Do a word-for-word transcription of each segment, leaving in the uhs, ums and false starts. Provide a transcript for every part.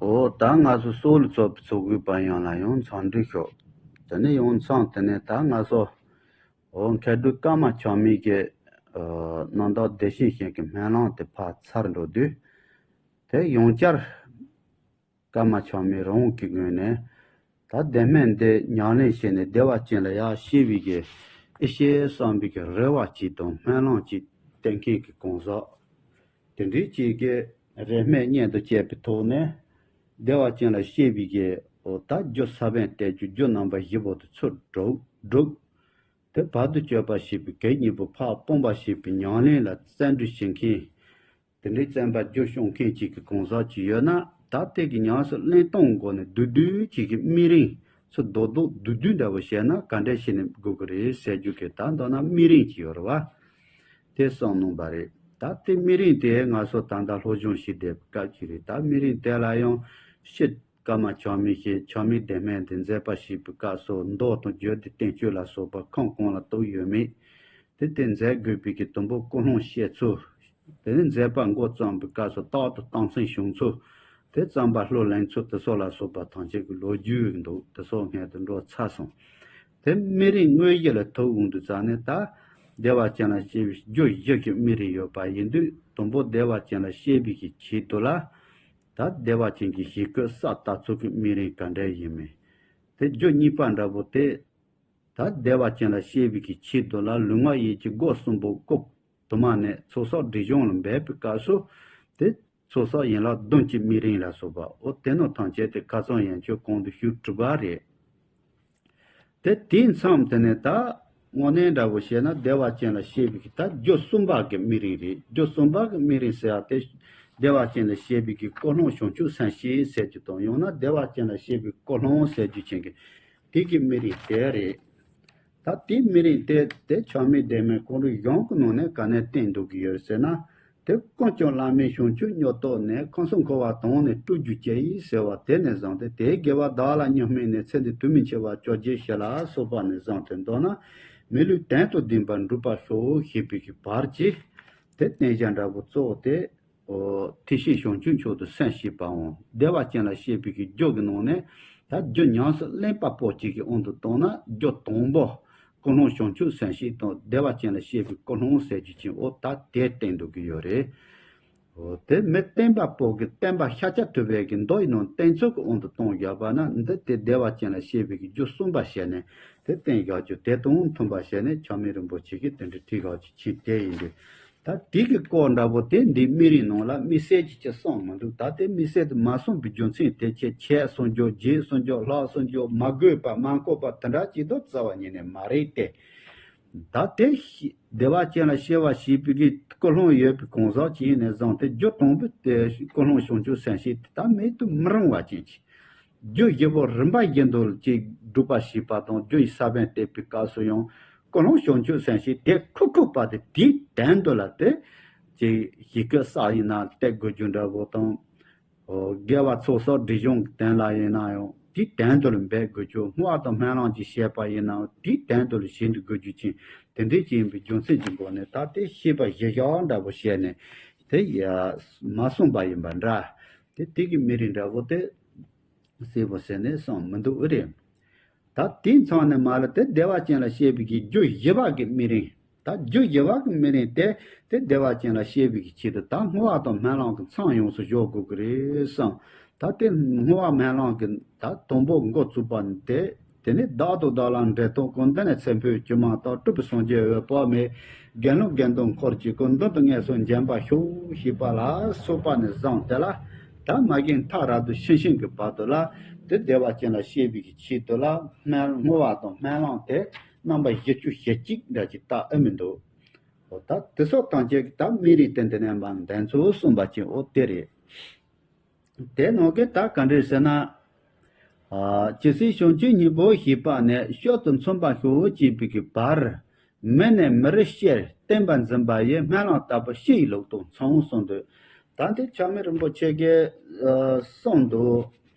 འོ་ད་ང་ཚོ་སྲོག་ལ་ཚོགས་པའི་ཚོགས་དགོས་པ་ཡང་ལ་ཡང་འཚམས་འདྲི་ཞུ། དེ་ནས་ཡང་མཚམས་དེ་ནས་ད་ང་ཚོ་འོ་མཁས་གྲུབ་ཀརྨ་ཆགས་མེད་ཀྱི་རྣམ་དག་བདེ་གཤེགས་ཞིང་གི་སྨོན་ལམ་དེ་ཕར་ཚར་འགྲོ་དུས། དེ་ཡང་བསྐྱར་ཀརྨ་ཆགས་མེད་རང་གི་ངོས་ནས་ད་བདེ་སྨོན་འདི་ཉམས་ལེན་བྱས་ནས་བདེ་བ་ཅན་ལ་ཡར་སྐྱེ་བའི་གི་ཨེ་ཤེས་བསམ་པའི་གི་རེ་བ་ཅིག་དང་སྨོན་ལམ་ཅིག་བསྟན་མཁན་གྱི་གང་ཟག་དེ་འདྲའི་ཅིག་གི་རེ་སྨོན་སྙིང་དུ་བཅས་པའི་ཐོག་ནས། བདེ་བ་ཅན་ལ་སྐྱེ་བའི་གི་འོ་ད་རྒྱུ་ས་བོན་གཏད་རྒྱུ་རྒྱུ་རྣམ་པ་བཞི་པོ་དེ་ཚུར་སྒྲུབ་སྒྲུབ། དེ་བར་དུ་གཅོད་པ་བྱེད་པའི་གེགས་གཉིས་པོ་ཕར་སྤོང་བ་བྱེད་པའི་ཉམས་ལེན་ལ་བརྩོན་འགྲུས་བྱེད་མཁན། དེ་འདྲའི་བརྩོན་པ་རྒྱུན་སྐྱོང་མཁན་ཅིག་གི་གང་ཟག་ཅིག་ཡོད་ན། ད་ལྟའི་གི་ཉམས་སུ་ལེན་སྟངས་སྒོ་ནས་བསྡུས་བསྡུས་ཅིག་གི་དམིགས་རིམ་ཚུར་རྡོག་རྡོག་བསྡུས་བསྡུས་འདྲ་བོ་བྱས་ན་ག་འདྲ་བྱས་ནས་དགོས་ཀྱི་རེད་ཟེར་རྒྱུ་གི་ད་མདོར་ན་དམིགས་རིམ་ཅིག་ཡོད་རེད་བ། དེ་གསུངས་གནང་བ་རེད། ད་དེ་དམིགས་རིམ་དེ་ང་ཚོ་ད་ལྟ་སློབ་སྦྱོང་བྱེད་བསྡད་པའི་སྐབས་ཅིག་རེད། ད་དམིགས་རིམ་དེ་ལ་ཡང་ཕྱི་ཀརྨ་ཆགས་མེད་ཞེས་ཆགས་མེད་བདེ་སྨོན་དེ་མཛད་པ་བྱེད་པའི་སྐབས་སུ་མདོ་དང་རྒྱུད་སྡེ་བསྟན་བཅོས་ལ་སོགས་པ་ཁམས་གང་ལ་གཏོགས་ཡོད་མེད། དེ་དེ་མཛད་དགོས་པའི་གི་དུམ་བུ་ཀུན་སློང་བཤད་ཚུལ། དེ་ནས་མཛད་པ་འགོ་བརྩམས་པའི་སྐབས་སུ་རྟག་ཏུ་རྟགས་མཚན་བྱུང་ཚུལ། དེ་བརྩམས་པ་ལྷུར་ལེན་ཚུལ་དེ་སོགས་ལ་སོགས་པ་ཐམས་ཅད་ཀྱི་ལོ་རྒྱུས་འདུག་དེ་སོགས་སྔོན་དུ་འགྲོ་ཚར་སོང་། དེ་དམིགས་རིམ་དངོས་གཞི་ལ་ཐུག་འོང་དུས་ཙང་ནས་ད་བདེ་བ་ཅན་ལ་སྐྱེ་བའི་རྒྱུ་བཞི་གི་དམིགས་རིམ་ཡོད་པ་ཡིན་དུས། དང་པོ་བདེ་བ་ཅན་ལ་སྐྱེ་བའི་གི་ཆེད་དུ་ལ། ད་བདེ་བ་ཅན་གྱི་གཞི་བཀོད་ས་ལྟ་ཚུལ་གྱི་དམིགས་རིམ་ག་འདྲ་ཡིན་མིན། དེ་རྒྱུ་གཉིས་པ་འདྲ་པོ་དེ། ད་བདེ་བ་ཅན་ལ་སྐྱེ་བའི་གི་ཆེད་དུ་ལ་ལུས་ངག་ཡིད་ཀྱི་སྒོ་གསུམ་པོ་སྐབས་དུ་མ་ནས་ཚོགས་བསགས་སྒྲིབ་སྦྱོང་ལ་འབད་པའི་སྐབས་སུ། དེ་ཚོགས་བསགས་ཡན་ལག་བདུན་གྱི་དམིགས་རིམ་ལ་སོགས་པ་འོ་དེ་རྣམས་ཐམས་ཅད་དེ་ཁ་སང་ཡན་ཆོད་གོང་དུ་ཞུས་གྲུབ་པ་རེད། དེ་དེའི་མཚམས་དེ་ནས་ད་དངོས་གནས་འདྲ་བོ་བཤད་ན་བདེ་བ་ཅན་ལ་སྐྱེ་བའི་གི་ད་རྒྱུ་གསུམ་པ་གི་དམིགས་རིམ་རེད། རྒྱུ་གསུམ་པ་གི་དམིགས་རིམ་ཟེར་བ་དེ་བདེ་བ་ཅན་ལ་སྐྱེ་བའི་གི་ཀུན་སློང་བྱང་ཆུབ་སེམས་བསྐྱེད་ཟེར་རྒྱུ་དང་། ཡང་ན་བདེ་བ་ཅན་ལ་སྐྱེ་བའི་ཀུན་སློང་ཟེར་རྒྱུ་ཅན་གྱི་དེ་གི་དམིགས་རིམ་དེ་རེད། ད་དེའི་དམིགས་རིམ་དེ་དེ་ཆགས་མེད་བདེ་སྨོན་ཀོང་རུ་གཞུང་གི་ནང་ནས་ག་ནས་བསྟན་འདུག་གི་ཡོད་ཟེར་ན། དེ་ཀུན་ཀྱང་བླ་མེད་བྱང་ཆུབ་སྙོམས་འཇུག་ནས། ཁམས་གསུམ་འཁོར་བ་དོང་ནས་སྤྲུལ་གྱུར་ཅིག་ཟེར་བ་དེ་ནས་བཟུང་སྟེ། དེའི་དགེ་བ་བདག་ལ་མྱོང་མིན་ནས། ཚེ་འདི་དུས་མིན་འཆི་བར་སྐྱོབ་བྱེད་ཕྱིར་ལ་སོགས་པ་ནས་བཟུང་སྟེ། མདོར་ན་མི་ལུས་དོན་དང་ལྡན་པར་འགྲུབ་པར་ཤོག་ཞེས་པའི་གི་བར་གྱི་དེ་བསྟན་བྱ་འདྲ་པོ་གཙོ་བོ་དེ། འོ་ཐུགས་རྗེ་བྱང་ཆུབ་མཆོག་ཏུ་སེམས་བསྐྱེད་པའམ། བདེ་བ་ཅན་ལ་སྐྱེ་བའི་གི་རྒྱུ་གི་ནང་ནས་ད་རྒྱུ་ཉམས་སུ་ལེན་པ་པོ་གཅིག་གི་དབང་དུ་བཏང་ན། རྒྱུ་དང་པོ་ཀུན་སློང་བྱང་ཆུབ་སེམས་བསྐྱེད་དང་བདེ་བ་ཅན་ལ་སྐྱེ་བའི་ཀུན་སློང་ཟེར་རྒྱུ་ཅན། འོ་ད་དེ་བསྟན་འདུག་གི་ཡོད་རེད། འོ་དེ་མི་བསྟན་པ་པོ་གི་བསྟན་པ་ཤཱཀྱ་ཐུབ་པའི་གི་མདོ་ཡི་ནང་བསྟན་ཚུལ་གྱི་དབང་དུ་བཏང་བཞག་པ་ན། འདི་དེ་བདེ་བ་ཅན་ལ་སྐྱེ་བའི་གི་རྒྱུ་གསུམ་པ་བཤད་ནས་དེ་བསྟན་བཞག་རྒྱུ་དེ་དང་མཐུན་པ་བཤད་ནས་ཆགས་མེད་རིན་པོ་ཆེ་གིས་དེ་འདྲ་བྲིས་བཞག་རྒྱུ་ཅན་དེ་ཡིན་དུས། ད་དེ་གི་སྐོར་འདྲ་པོ་དེ་འདི་དམིགས་རིམ་ནང་ལ་དམིགས་བསལ་གྱི་ཅི་གསུངས་མི་འདུག་ད་དེ་དམིགས་བསལ་དུ་མ་གསུངས་པའི་རྒྱུ་མཚན་དེ་ཆེ་ཆེ་གསུང་རྒྱུ་རྗེ་གསུང་རྒྱུ་ལྷག་གསུང་རྒྱུ་མ་དགོས་པ་མ་གོ་བ་དེ་འདྲ་ཅིག་ཏུ་རྩ་བ་ཉིད་ནས་མ་རེད་དེ། ད་དེ་བདེ་བ་ཅན་ལ་སྐྱེ་བ་ཞེས་པའི་གི་ཀུན་སློང་ཡོད་པའི་གང་ཟག་ཅིག་ཡིན་ནས་བཟུང་སྟེ། རྒྱུ་དང་པོ་དེ་ཀུན་སློང་བྱང་ཆུབ་སེམས་བསྐྱེད་དེ་ད་མེད་དུ་མི་རུང་བ་ཅན་ཅིག་རྒྱུ་བཞི་པོ་རིམ་པ་བཞིན་དུ་ཅིག་སྒྲུབ་པ་བྱས་པ་དང་། རྒྱུ་ཡི་ས་བོན་གཏད་པའི་སྐབས་སུ་ཡང་ཀུན་སློང་བྱང་ཆུབ་སེམས་བསྐྱེད་དེ་ཁུག་ཁུག་པ་དེ་དེའི་དོན་དུ་ལ་དེ་ཅིག་གཞི་བཀོད་ས་ཡིན་ན་གཏད་དགོས་རྒྱུ་འདྲ་པོ་དང་། འོ་དགེ་བ་ཚོགས་བསགས་སྒྲིབ་སྦྱོང་གི་དོན་ལ་ཡིན་ན་ཡང་དེའི་དོན་དུ་ལ་འབད་དགོས་རྒྱུ། བསྔོ་བ་དང་སྨོན་ལམ་ཅིག་བྱས་པ་ཡིན་ན་ཡང་དེའི་དོན་དུ་ལ་བྱེད་འདུག་དགོས་རྒྱུ་ཅན་དེ་འདྲའི་ཅིག་ཡིན་པའི་རྒྱུ་མཚན་གྱི་སྒོ་ནས། ད་དེ་བཤད་པ་གཞི་བཞག་འདྲ་པོ་བཤད་ནས་དེ་ཡ་མ་གསུངས་པ་ཡིན་པ་འདྲ། དེ་དེ་གི་དམིགས་རིམ་འདྲ་པོ་དེ་གསལ་པོ་ཟེར་ནས་གསུངས་མི་འདུག་ཨེ་རེད། ད་དེའི་མཚམས་ནས་མར་ལ་དེ་བདེ་བ་ཅན་ལ་སྐྱེ་བའི་གི་རྒྱུ་བཞི་པ་གི་དམིགས་རིམ། ད་རྒྱུ་བཞི་པ་གི་དམིགས་རིམ་དེ་དེ་བདེ་བ་ཅན་ལ་སྐྱེ་བའི་གི་ཆེད་དུ་ད་བསྔོ་བ་དང་སྨོན་ལམ་གི་མཚམས་ཡོངས་སུ་འཇོག་དགོས་ཀྱི་རེད་བསམ། ད་དེ་བསྔོ་བ་སྨོན་ལམ་གི་ད་དང་པོ་འགོ་བཙུགས་པ་ནི་དེ། དེ་ནས་བདག་དང་བདག་ལ་འབྲལ་གཏོང་དཀོན། འདི་ནི་ཚེ་འཕོས་སྒྱུ་མ་ལྟར། སྤྲུལ་པའི་སངས་རྒྱས་འོད་དཔག་མེད། དགེ་སློང་དགེ་འདུན་འཁོར་བཅས་ཀུན། མདུན་དུ་མངོན་སུམ་འབྱོན་པར་ཤོག་ཞེས་པ་ལ་སོགས་པ་ནས་བཟུང་སྟེ་ལ། ད་མ་གི་མཐའ་རབ་ཏུ་ཕྱིན་ཕྱིན་གྱི་བར་དུ་ལ་དེ་བདེ་བ་ཅན་ལ་སྐྱེ་བའི་གི་ཆེད་དུ་ལ་སྨོན་བསྔོ་བ་དང་སྨོན་ལམ་དེ་རྣམ་པ་བཞི་བཅུ་ཞེ་གཅིག་འདྲ་ཅིག་བཏབ་ཨེ་མི་འདུག་འོ་ད་དེ་སོགས་ཐམས་ཅད་ཀྱི་ད་དམིགས་རིམ་དེ་འདི་ནས་མར་འདོན་ཚུལ་གསུངས་པ་ཅན་འོ་དེ་རེད། དེ་ནང་གི་ད་ག་འདྲ་ཟེར་ན། ཨ་ཇི་སྲིད་བྱང་ཆུབ་སྙིང་པོ་ཞེས་པ་ནས་སྤྱོད་དུ་མཚུངས་པར་ཤོག་ཅེས་པའི་གི་བར། མི་ནས་མི་རུ་སྤྱིར་བསྟན་པ་འཛིན་པ་ཡི་སྨོན་ལམ་ལྟ་བུ་སྤྱི་ཡི་ལུགས་དང་མཚུངས་གསུངས་འདུག་ད་འདི་ཆགས་མེད་རིན་པོ་ཆེ་གིས་ཨ་གསུངས་འདུག་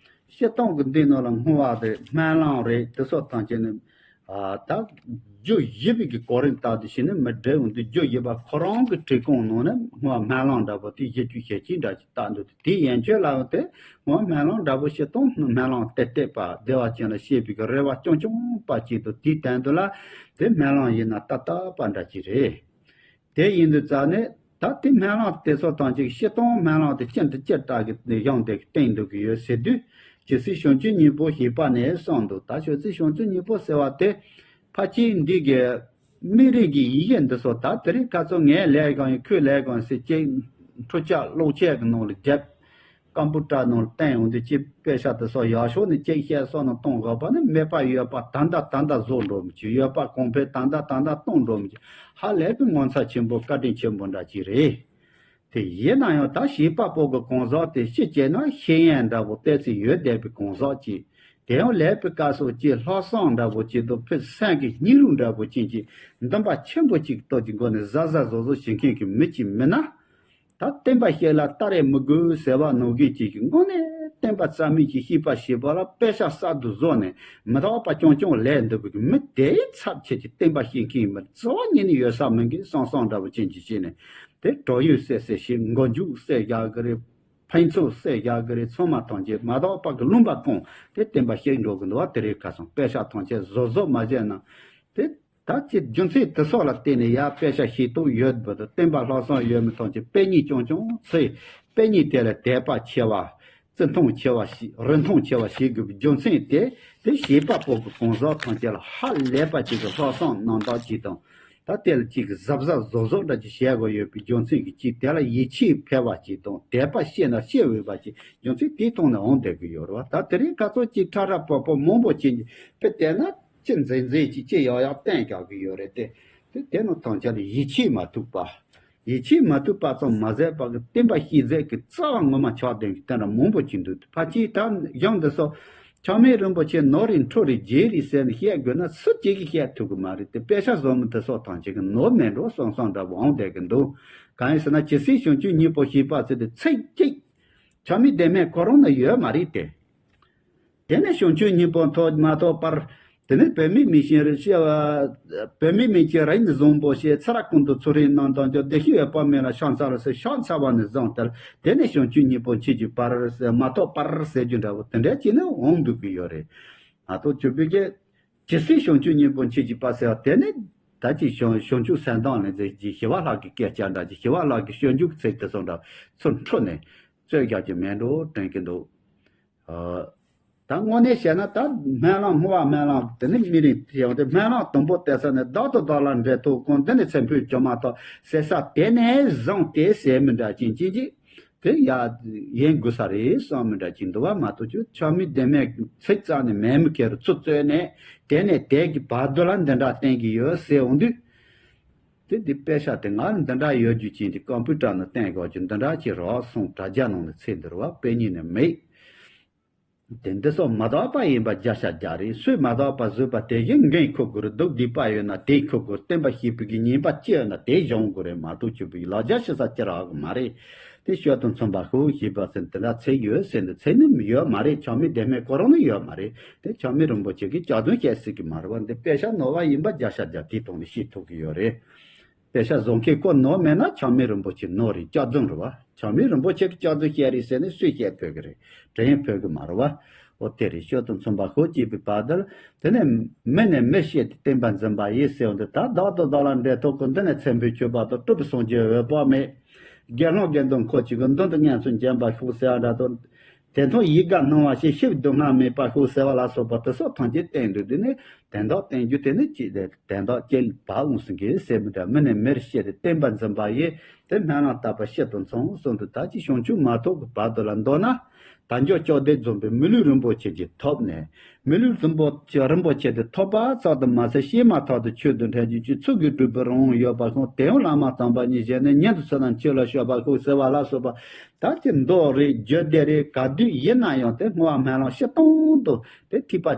སྤྱིར་བཏང་གི་འདི་ནང་ལ་བསྔོ་བ་རེད། སྨོན་ལམ་རེད། དེ་སོགས་ཐམས་ཅད་ནི་ཨ་ད། རྒྱུ་བཞི་པའི་གི་གོ་རིམ་ལྟར་དུ་བྱས་ནས་མི་འགྲེལ་འོང་དུས། རྒྱུ་བཞི་པ་ཁོ་རང་གི་བྲིས་སྐོང་ནང་ནས་སྔོན་སྨོན་ལམ་འདྲ་པོ་དེ་བཞི་བཅུ་ཞེ་གཅིག་འདྲ་ཅིག་བཏགས་འདུག་དེའི་ཡན་ཆོད་ལའང་དེ་སྔོན་སྨོན་ལམ་འདྲ་པོ་བཞི་སྟོང་སྨོན་ལམ་ཏེ་ཏེ་པ་བདེ་བ་ཅན་ལ་བཤད་པའི་གི་རེ་བ་རྐྱང་རྐྱང་པ་ཅིག་འདུག་དེའི་སྟེང་དུ་ལ་དེ་སྨོན་ལམ་ཡིན་ན་ཏག་ཏག་པ་འདྲ་ཅིག་རེད། དེ་ཡིན་དུས་ཙང་ནས་ད་དེ་སྨོན་ལམ་དེ་ཚོ་དང་ཅིག་བཞི་སྟོང་སྨོན་ལམ་དེ་ཅི་འདྲ་ཅི་འདྲ་གི་གཞུང་དེ་བསྟན་འདུག་གི་ཡོད་ཟེར་དུས། ཇི་སྲིད་བྱང་ཆུབ་སྙིང་པོ་ཞེས་པ་ནས་གསུངས་འདུག་ད་ཇི་སྲིད་བྱང་ཆུབ་སྙིང་པོ་ཟེར་བ་དེ་ཕལ་ཆེར་འདི་གི་མི་རིགས་ཀྱི་ཡི་གེ་འདི་ཚོ། ད་དེ་རིང་ཁ་སང་ངས་ལས་གང་ཡིན་ཁོས་ལས་གང་ཡིན་ཟེར་ཅིག་འཕྲུལ་ཆས་གློག་ཆས་ཀྱི་ནང་ལ་བརྒྱབ། ཀམ་པུ་ཊར་ནང་ལ་བསྟན་འོང་དུས་ཅིག་དཔེ་ཆ་དེ་ཚོ་ཡག་ཤོས་ནས་ཅིག་བཤད་སོགས་ནང་གཏོང་དགོས་པ་ནི། མེད་པ་ཡོད་པ་ད་ལྟ་ད་ལྟ་བཟོ་འགྲོ་མི་བྱེད། ཡོད་པ་གོང་འཕེལ་ད་ལྟ་ད་ལྟ་གཏོང་འགྲོ་མི་བྱེད། ཧ་ལས་པའི་ངོ་མཚར་ཆེན་པོ་བཀའ་དྲིན་ཆེན་པོ་འདྲ་ཅིག་རེད། དེ་ཡིན་ན་ཡང་ད་བྱིས་པ་པོ་གི་གང་ཟག་དེ་ཤི་བྱས་ན་ཤི་ཡན་འདྲ་པོ་བལྟས་ཚེ་ཡོད་བསྡད་པའི་གང་ཟག་ཅིག་དེ་ཡང་ལས་པའི་སྐབས་སུ་ཅིག་ལྷག་བསམ་འདྲ་པོ་ཅིག་དང་ཕུགས་སེམས་ཀྱི་སྙིང་རུས་འདྲ་པོ་ཅན་གྱི་འདུན་པ་ཆེན་པོ་ཅིག་སྟོབས་ཀྱི་སྒོ་ནས་གཟབ་གཟབ་གཟབ་གཟབ་བྱེད་མཁན་གྱི་མི་ཅིག་མིན་ན། ད་བསྟན་པ་ཞིག་ལ་ལྟ་རེ་མི་དགོས་ཟེར་བ་ནང་བཞིན་ཅིག་གི་དངོས་གནས་བསྟན་པ་རྩ་མེད་ཀྱི་བྱིས་པ་བྱིས་པ་ལ་དཔེ་ཆ་གསར་དུ་བཟོས་ནས་མི་རྟག་པ་རྐྱང་རྐྱང་ལས་འདུག་པའི་མི་དེའི་ཚབ་བྱེད་ཀྱི་བསྟན་པ་བྱེད་མཁན་མི་རྩ་བ་ཉིད་ནས་ཡོད་ས་མིན་གྱི་བསམ་བསམ་འདྲ་པོ་ཅན་གྱི་བྱས་ནས། དེ་གྲོགས་ཡོད་སེ་སེ་ཞིག་མགོ་མཇུག་སེ་རྒྱག་གི་རེད། ཕན་ཚུན་སེ་རྒྱག་གི་རེད། ཚང་མ་ཐམས་ཅད་མ་དག་པ་གི་ལུང་པ་གང་དེ་བསྟན་པ་ཞིག་འགྲོ་གི་འདུག་བ། དེ་རིང་ཁ་སང་དཔེ་ཆ་ཐམས་ཅད་བཟོ་བཟོ་མ་བྱས་ན། དེ་ད་ཅི་རྒྱུ་མཚན་དེ་སོགས་ལ་བརྟེན་ནས་ཡར་དཔེ་ཆ་ཤེས་རྟོགས་ཡོད་པ་དང་བསྟན་པ་ལྷག་བསམ་ཡོད་མི་ཐམས་ཅད་དཔེ་རྙིང་རྐྱང་རྐྱང་ཚེ་དཔེ་རྙིང་དེ་ལ་དད་པ་ཆེ་བ། བརྩི་མཐོང་ཆེ་བ་ཞིག་རིན་ཐང་ཆེ་བ་ཞིག་དགོས་པའི་རྒྱུ་མཚན་དེ། དེ་བྱིས་པ་པོ་གི་གང་ཟག་ཐམས་ཅད་ལ་ཧ་ལས་པ་ཅིག་གི་ལྷག་བསམ་རྣམ་དག་ཅིག་དང་། ད་དེ་ལ་ཅིག་གི་གཟབ་གཟབ་བཟོ་བཟོ་འདྲ་ཅིག་བྱེད་དགོས་ཡོད་པའི་རྒྱུ་མཚན་གྱིས་ཅིག་དེ་ལ་ཡིད་ཆེས་འཕེར་བ་ཅིག་དང་དད་པ་སྐྱེ་ན་སྐྱེ་འོས་པ་ཅིག་རྒྱུ་མཚན་དེའི་ཐོག་ནས་འོང་བསྡད་ཀྱི་ཡོད་རེད་བ། ད་དེ་རིང་ཁ་སང་ཅིག་ཁྲ་ཁྲ་པོ་པོ་མང་པོ་ཅིག་དཔེ་བལྟས་ན་ཅི་མཛེས་མཛེས་ཅིག་ཅི་ཡག་ཡག་བསྟན་རྒྱག་གི་ཡོད་རེད་དེ། དེ་དེ་ནང་ཐམས་ཅད་ལ་ཡིད་ཆེས་མ་ཐུབ་པ། ཡིད་ཆེས་མ་ཐུབ་པ་ཙམ་མ་ཟད་པ་གི་བསྟན་པ་ཤེས་ཚད་ཀྱི་རྩ་བ་ངོ་མ་ཆགས་ལྡན་གྱི་དེ་འདྲ་མང་པོ་ཅིག་འདུག་ཕལ་ཆེར་ད་གཞུང་འདི་ཚོ་ཆགས་མེད་རིན་པོ་ཆེ་ནོར་རེད་འཕྲོ་རེད་རྒྱས་རེད་ཟེར་ནས་བཤད་དགོས་ན་སུ་གཅིག་གིས་བཤད་ཐུབ་ཀྱི་མ་རེད་དེ། དཔེ་ཆ་བཟོ་མི་དེ་ཚོ་ཐམས་ཅད་ཀྱི་ནོར་མེད་འགྲོ་བསམ་བསམ་འདྲ་པོ་འོང་བསྡད་ཀྱི་འདུག་གང་ཡིན་ཟེར་ན་ཇི་སྲིད་བྱང་ཆུབ་སྙིང་པོ་ཞེས་པ་ཟེར་དེ་ཚིག་གཅིག་ཆགས་མེད་བདེན་མེད་ཁོ་རང་ན་ཡོད་མ་རེད་དེ། དེ་ནས་བྱང་ཆུབ་སྙིང་པོ་ཐོབ་མ་ཐོབ་བར། དེ་ནས་བུད་མེད་མི་ཤེས་རིག་ཤེས་པ། བུད་མེད་མི་ཤེས་རིག་ནི་བཟང་པོ་ཞེས་ཚེ་རབས་ཀུན་ཏུ་ཚུལ་ཁྲིམས་རྣམ་དག་འཇོག་བདེ་གཤེགས་འོད་དཔག་མེད་ལ་ཕྱག་འཚལ་ལོ་ཟེར་ཕྱག་འཚལ་བ་ནས་བཟུང་སྟེ། དེ་ནས་བྱང་ཆུབ་སྙིང་པོ་མཆོད་ཀྱི་བར་ཟེར་མ་ཐོབ་བར་ཟེར་རྒྱུ་འདྲ་བོ་དེ་འདྲ་ཅིག་ནི་འོང་འདུག་གི་ཡོད་རེད། མ་གཏོགས་ཆོས་པའི་གི་ཇི་སྲིད་བྱང་ཆུབ་སྙིང་པོ་མཆོད་ཀྱི་བར་ཟེར་བ་དེ་ནི་ད་ཅི་བྱང་བྱང་ཆུབ་སེམས་དང་ལས་མཛད་ཀྱི་ཞི་བ་ལྷ་གི་སྐད་ཆ་འདྲ་ཅིག་ཞི་བ་ལྷ་གི་སྤྱོད་འཇུག་ཚིག་དེ་ཚོ་འདྲ་ཚུར་འཕྲོས་ནས་རྩོད་རྒྱག་རྒྱུ་མེད་འགྲོ་དྲན་གྱི་འདུག་ཨ། ད་དངོས་གནས་བཤད་ན་ད་སྨོན་ལམ་བསྔོ་བ་སྨོན་ལམ་དེ་ནི་མི་རིགས་དེ་ཡང་དེ་སྨོན་ལམ་དང་པོ་བལྟས་ས་ནས་བདག་ཏུ་བདག་ལ་འབྲེལ་ཐོགས་གང་འདི་ནས་ཚེ་འཕོས་གྱུར་མ་ཐག་ཟེར་ས་དེ་ནས་བཟུང་སྟེ་ཟེར་མི་འདྲ་ཅན་ཅན་ཅིག་དེ་ཡ་ཡིན་དགོས་ས་རེད་བསམ་མི་འདྲ་ཅིག་འདུག་བ། མ་གཏོགས་ཆོས་ཆགས་མེད་བདེན་མེད་ཚིག་རྩ་ནས་མེད་མི་ཁེར་ཚུར་རྩོད་ནས་དེ་ནས་དེ་གི་བར་དུ་ལ་འདི་འདྲ་བསྟན་གྱི་ཡོད་ཟེར་འོང་དུས། དེ་འདི་དཔེ་ཆ་དེ་ང་ལ་འདི་འདྲ་ཡོད་རྒྱུ་ཅན་དེ་ཀམ་པུ་ཊར་ནང་བསྟན་དགོས་རྒྱུ་འདི་འདྲ་ཅིག་རག་སོང་། དྲ་རྒྱ་ནང་ནས་ཚེ་འདིར་བ་དཔེ་རྙིང་ནས་མེད། དེ་འདི་སོགས་མ་དག་པ་ཡིན་པ་བརྒྱ་ཆ་བརྒྱ་རེད། སུས་མ་དག་པ་བཟོས་པ་དེ་བཞིན་འགན་འཁུར་དགོས་རེད། སྡུག་སྡིག་པ་ཡོད་ན་དེ་འཁུར་དགོས། བསྟན་པ་བཤིག་པའི་གི་ཉེས་པ་ཅི་ཡོད་ན་དེ་སྦྱོང་དགོས་རེད། མ་གཏོགས་ཆོས་པའི་ལག་ཆ་ཤི་ས་ཅི་རག་གི་མ་རེད། དེ་ཤོད་དང་མཚུངས་པ་ཤོག་ཞེས་པ་ཟེར་དེ་འདྲ་ཚིག་ཡོད་ཟེར་འདི་ཚིག་ནི་ཡོད་མ་རེད། ཆགས་མེད་བདེན་མེད་ཁོ་རང་ནི་ཡོད་མ་རེད། དེ་ཆགས་མེད་རིན་པོ་ཆེ་གིས་སྐྱག་རྫུན་བཤད་སྲིད་གི་མ་རེད་བ། འདི་དཔེ་ཆ་ནོར་བ་ཡིན་པ་བརྒྱ་ཆ་བརྒྱ་དེའི་ཐོག་ནས་ཤེས་ཐུབ་གི་ཡོད་རེད། དཔེ་ཆ་བཟོ་མཁན་ཁོ་ནོར་མེད་ན་ཆགས་མེད་རིན་པོ་ཆེ་ནོར་རེད། སྐྱག་རྫུན་རེད་བ། ཆགས་མེད་རིན་པོ་ཆེ་གིས་སྐྱག་རྫུན་བཤད་རེད་ཟེར་ནས་སུས་བཤད་ཕོད་གི་རེད། དྲན་ཕོད་གི་མ་རེད་བ། འོ་དེ་རེད། ཤོད་དང་མཚུངས་པ་ཤོག་ཅེས་པའི་བར་དུ་དེ་ནས་མི་ནས་མི་བཤད་དེ་བསྟན་པ་འཛིན་པ་ཡིན་ཟེར་བ་འདི་ད་བདག་ཏུ་བདག་ལ་འབྲེལ་ཐོགས་གང་འདི་ནས་ཚེ་འཕོས་གྱུར་པ་དང་སྤྲུལ་པའི་སངས་རྒྱས་འོད་དཔག་མེད། དགེ་སློང་དགེ་འདུན་འཁོར་གཅིག་གི་མདུན་དུ་སྔོན་ཚུར་འབྱོན་པར་ཤོག་ཟེར་བ་འདྲ་དང་། དེ་མཐོང་ཡིད་དགའ་སྣང་བ་ཞིག་ཕྱིར་སྡུག་བསྔལ་མེད་པར་ཤོག་ཟེར་བ་ལ་སོགས་པ་དེ་སོགས་ཐམས་ཅད་བསྟན་འདུག་དེ་ནི་དོན་དག་བསྟན་རྒྱུ་དེ་ནི་ཅི་སྟེ་དོན་དག་ཅི་ལ་བབ་འོང་ཟིན་གི་ཟེར་མི་འདྲ། མི་ནས་མིར་བཤད་དེ་བསྟན་པ་འཛིན་པ་ཡིས་དེ་སྨོན་ལམ་བཏབ་པ་ཕྱིར་དང་མཚུངས་གསུངས་འདུག་ད་ཅི་བྱང་ཆུབ་མ་ཐོབ་ཀྱི་བར་དུ་ལ་མདོར་ན། དལ་འབྱོར་བཅོ་བརྒྱད་འཛོམས་པའི་མི་ལུས་རིན་པོ་ཆེ་ཅིག་ཐོབ་ནས། མི་ལུས་རིན་པོ་ཆེ་རིན་པོ་ཆེ་དེ་ཐོབ་པ་ཙམ་དུ་མ་ཟད་སྐྱེས་མ་ཐག་ཏུ་ཆོས་སྡུད་འཕྲད་རྒྱུ་ཅིག་ཚུལ་གྱིས་གྲུབ་པའི་རང་དབང་ཡོད་པ་སོང་། དེ་ཡང་བླ་མ་དམ་པ་ཉིད་བཞེས་ནས་ཉིད་དུ་ཚུལ་རྣམས་ཆོས་ལ་སྤྱོད་པར་ཤོག་ཟེར་བ་ལ་སོགས་པ། ད་ཅི་མདོ་རེད། རྒྱུད་སྡེ་རེད། ག་དུས་ཡིན་ན་ཡང་དེ་བསྔོ་བ་སྨོན་ལམ་སྤྱིར་བཏང་དུ་དེ་ཐེག་པ་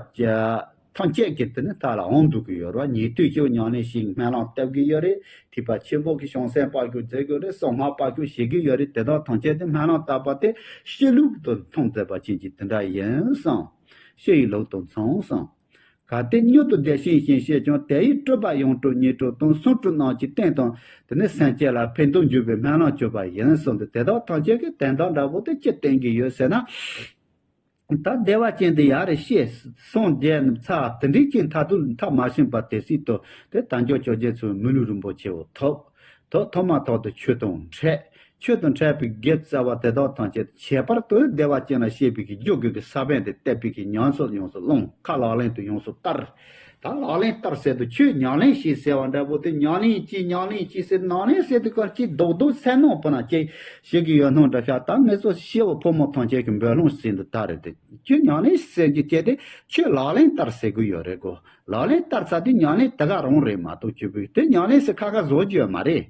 ཐམས་ཅད་ཀྱི་དེ་ནི་མཐའ་ལ་འོང་འདུག་གི་ཡོད་རེད། ཉན་ཐོས་ཤིག་ཉམས་ལེན་ཞིག་སྨོན་ལམ་བཏབ་གི་ཡོད་རེད། ཐེག་པ་ཆེན་པོ་གི་བྱང་སེམས་སྤར་སྐུ་མཛད་དགོས་རེད། གསང་སྔགས་སྤར་སྐུ་བྱེད་ཀྱི་ཡོད་རེད། དེ་དག་ཐམས་ཅད་དེ་སྨོན་ལམ་བཏབ་པ་དེ་སྤྱི་ལུགས་དང་མཚུངས་མཛད་པ་ཅན་གྱི་དེ་འདྲ་ཡིན་སོང་། སྤྱི་ཡི་ལུགས་དང་མཚུངས་སོང་། གལ་ཏེ་མྱུར་དུ་བདེ་ཞིང་ཞིང་ཤེས་ཀྱང་། དེ་ཡིས་སྤྲུལ་པ་ཡང་སྤྲུལ་ཉིད་སྤྲུལ་དང་། གསུང་སྤྲུལ་རྣམས་ཀྱི་སྟེང་དུ་དེ་ནི་སེམས་ཅན་ལ་ཕན་དོན་འབྱུང་བའི་སྨོན་ལམ་བརྗོད་པ་ཡིན་གསུངས་ཏེ། དེ་དག་ཐམས་ཅད་ཀྱི་དོན་དག་འདྲ་པོ་དེ་ཅི་བསྟན་གྱི་ཡོད་ཟེར་ན། ད་བདེ་བ་ཅན་དེ་ཡར་རེ་བཤད་སངས་རྒྱས་རྣམས་ཚར་དེ་འདྲའི་ཅན་མཐར་ཐུག་མཐར་མ་ཕྱིན་པ་དེ་སྲིད་དུ་དེ་དལ་འབྱོར་བཅོ་བརྒྱད་ཚོའི་མི་ལུས་རིན་པོ་ཆེའོ། ཐོབ། ཐོབ་ཐོབ་མ་ཐག་ཏུ་ཆོས་དང་འཕྲད། ཆོས་དང་འཕྲད་པའི་དགེ་རྩ་བ་དེ་དག་ཐམས་ཅད་ཁྱད་པར་དུ་བདེ་བ་ཅན་ལ་སྐྱེས་པའི་གི་རྒྱུ་དགེ་གི་ས་བོན་དེ་བཏབ་པའི་གི་ཉམས་སུ་ཡོངས་སུ་བླངས། ཁ་ལག་ལེན་དུ་ཡོངས་སུ་བསྟར། ད་ལག་ལེན་བསྟར་ཟེར་དུས་ཆོས་ཉམས་ལེན་བྱེད་ཟེར་བ་འདྲ་པོ་དེ། ཉམས་ལེན་གྱིས་ཉམས་ལེན་གྱིས་ཟེར། ནམ་ལེན་ཟེར་དུས་གང་ཅི་རྡོག་རྡོག་སེམས་ནང་པོ་ན་ཅི་ཞིག་གི་ཡོད་སྣང་འདྲ་ཤག་ད་ངེད་ཚོ་སྐྱེ་བོ་ཕོ་མོ་ཐམས་ཅད་ཀྱི་འབོད་ལྷུང་ཟིན་དུ་ད་རེད་དེ། ཆོས་ཉམས་ལེན་ཟེར་གྱི་སྐད་དེ་ཆོས་ལག་ལེན་བསྟར་ཟེར་གི་ཡོད་རེད་གོ། ལག་ལེན་བསྟར་ཚར་དུས་ཉམས་ལེན་དེ་ག་རང་རེད་མ་གཏོགས་ཆོས་པོའི་དེ་ཉམས་ལེན་ཟེར་ཁ་ཁ་བཟོ་རྒྱུ་ཡོད་མ་རེད།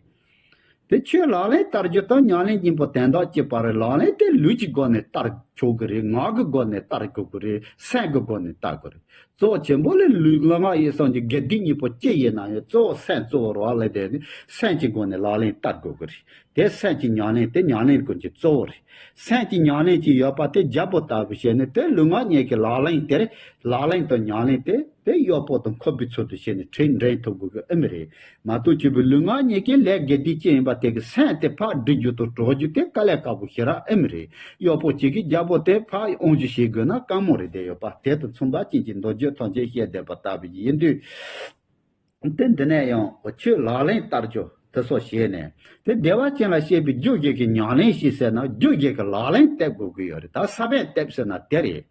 དེ་ཆོས་ལག་ལེན་བསྟར་རྒྱུ་དང་ཉམས་ལེན་གཉིས་པོ་དོན་དག་གཅིག་པ་རེད། ལག་ལེན་དེ་ལུས་ཀྱི་སྒོ་ནས་བསྟར་ཆོག་གི་རེད། ངག་གི་སྒོ་ནས་བསྟར་དགོས་ཀྱི་རེད། སེམས་ཀྱི་སྒོ་ནས་བསྟར་དགོས་རེད། གཙོ་བོ་ཆེན་པོ་ལས་ལུས་ངག་ཡིད་གསུམ་གྱི་དགེ་སྡིག་གཉིས་པོ་ཅི་ཡིན་ན་ཡང་གཙོ་བོ་སེམས་གཙོ་བོ་རེད་བ། ལས་དེ་ནི་སེམས་ཀྱི་སྒོ་ནས་ལག་ལེན་བསྟར་དགོས་ཀྱི་རེད། དེ་སེམས་ཀྱི་ཉམས་ལེན་དེ་ཉམས་ལེན་ཀུན་གྱི་གཙོ་བོ་རེད། སེམས་ཀྱི་ཉམས་ལེན་གྱི་ཡོད་པ་དེ་རྒྱལ་པོ་ལྟ་བུ་བྱས་ནས་དེ་ལུས་ངག་གཉིས་ཀྱི་ལག་ལེན་དེར་ལག་ལེན་དང་ཉམས་ལེན་དེ་དེ་གཡོག་པོ་དང་འཁོར་བའི་ཚུལ་དུ་བྱས་ནས་ཁྲིད་འདྲེན་ཐུབ་དགོས་ཀྱི་ཨེ་མི་རེད། མ་གཏོགས་ཆོས་པའི་ལུས་ངག་གཉིས་ཀྱི་ལས་དགེ་སྡིག་ཅི་ཡིན་པ་དེ་གི་སེམས་དེ་ཕར་སྒྲིག་རྒྱུ་དང་གྲོགས་རྒྱུ་དེ་དཀའ་ལས་ཁག་པོ་ཞེ་དྲག་ཨེ་མི་རེད། གཡོག་པོ་གཅིག་གིས་རྒྱལ་པོ་དེ་ཕར་དབང་ཞུ་བྱེད་དགོས་ན་དཀའ་མོ་རེད། དེ་ཡོད་པ་དེ་དང་མཚུངས་པ་ཅན་གྱི་མདོ་རྒྱུད་ཐམས་ཅད་བཤད་བསྡད་པ་ལྟ་བུ་ཡིན་དུས། དེ་འདི་ནས་ཡང་ཆོས་ལག་ལེན་བསྟར་རྒྱུ་དེ་ཚོ་བྱས་ནས། དེ་བདེ་བ་ཅན་ལ་སྐྱེས་པའི་རྒྱུ་གཅིག་གི་ཉམས་ལེན་ཞིག་ཟེར་ན་རྒྱུ་གཅིག་གི་ལག་ལེན་བསྟར་དགོས་ཀྱི་ཡོད་རེད། ད་ས་བོན་བཏབ་ཟེར་ན་དེ་རེད།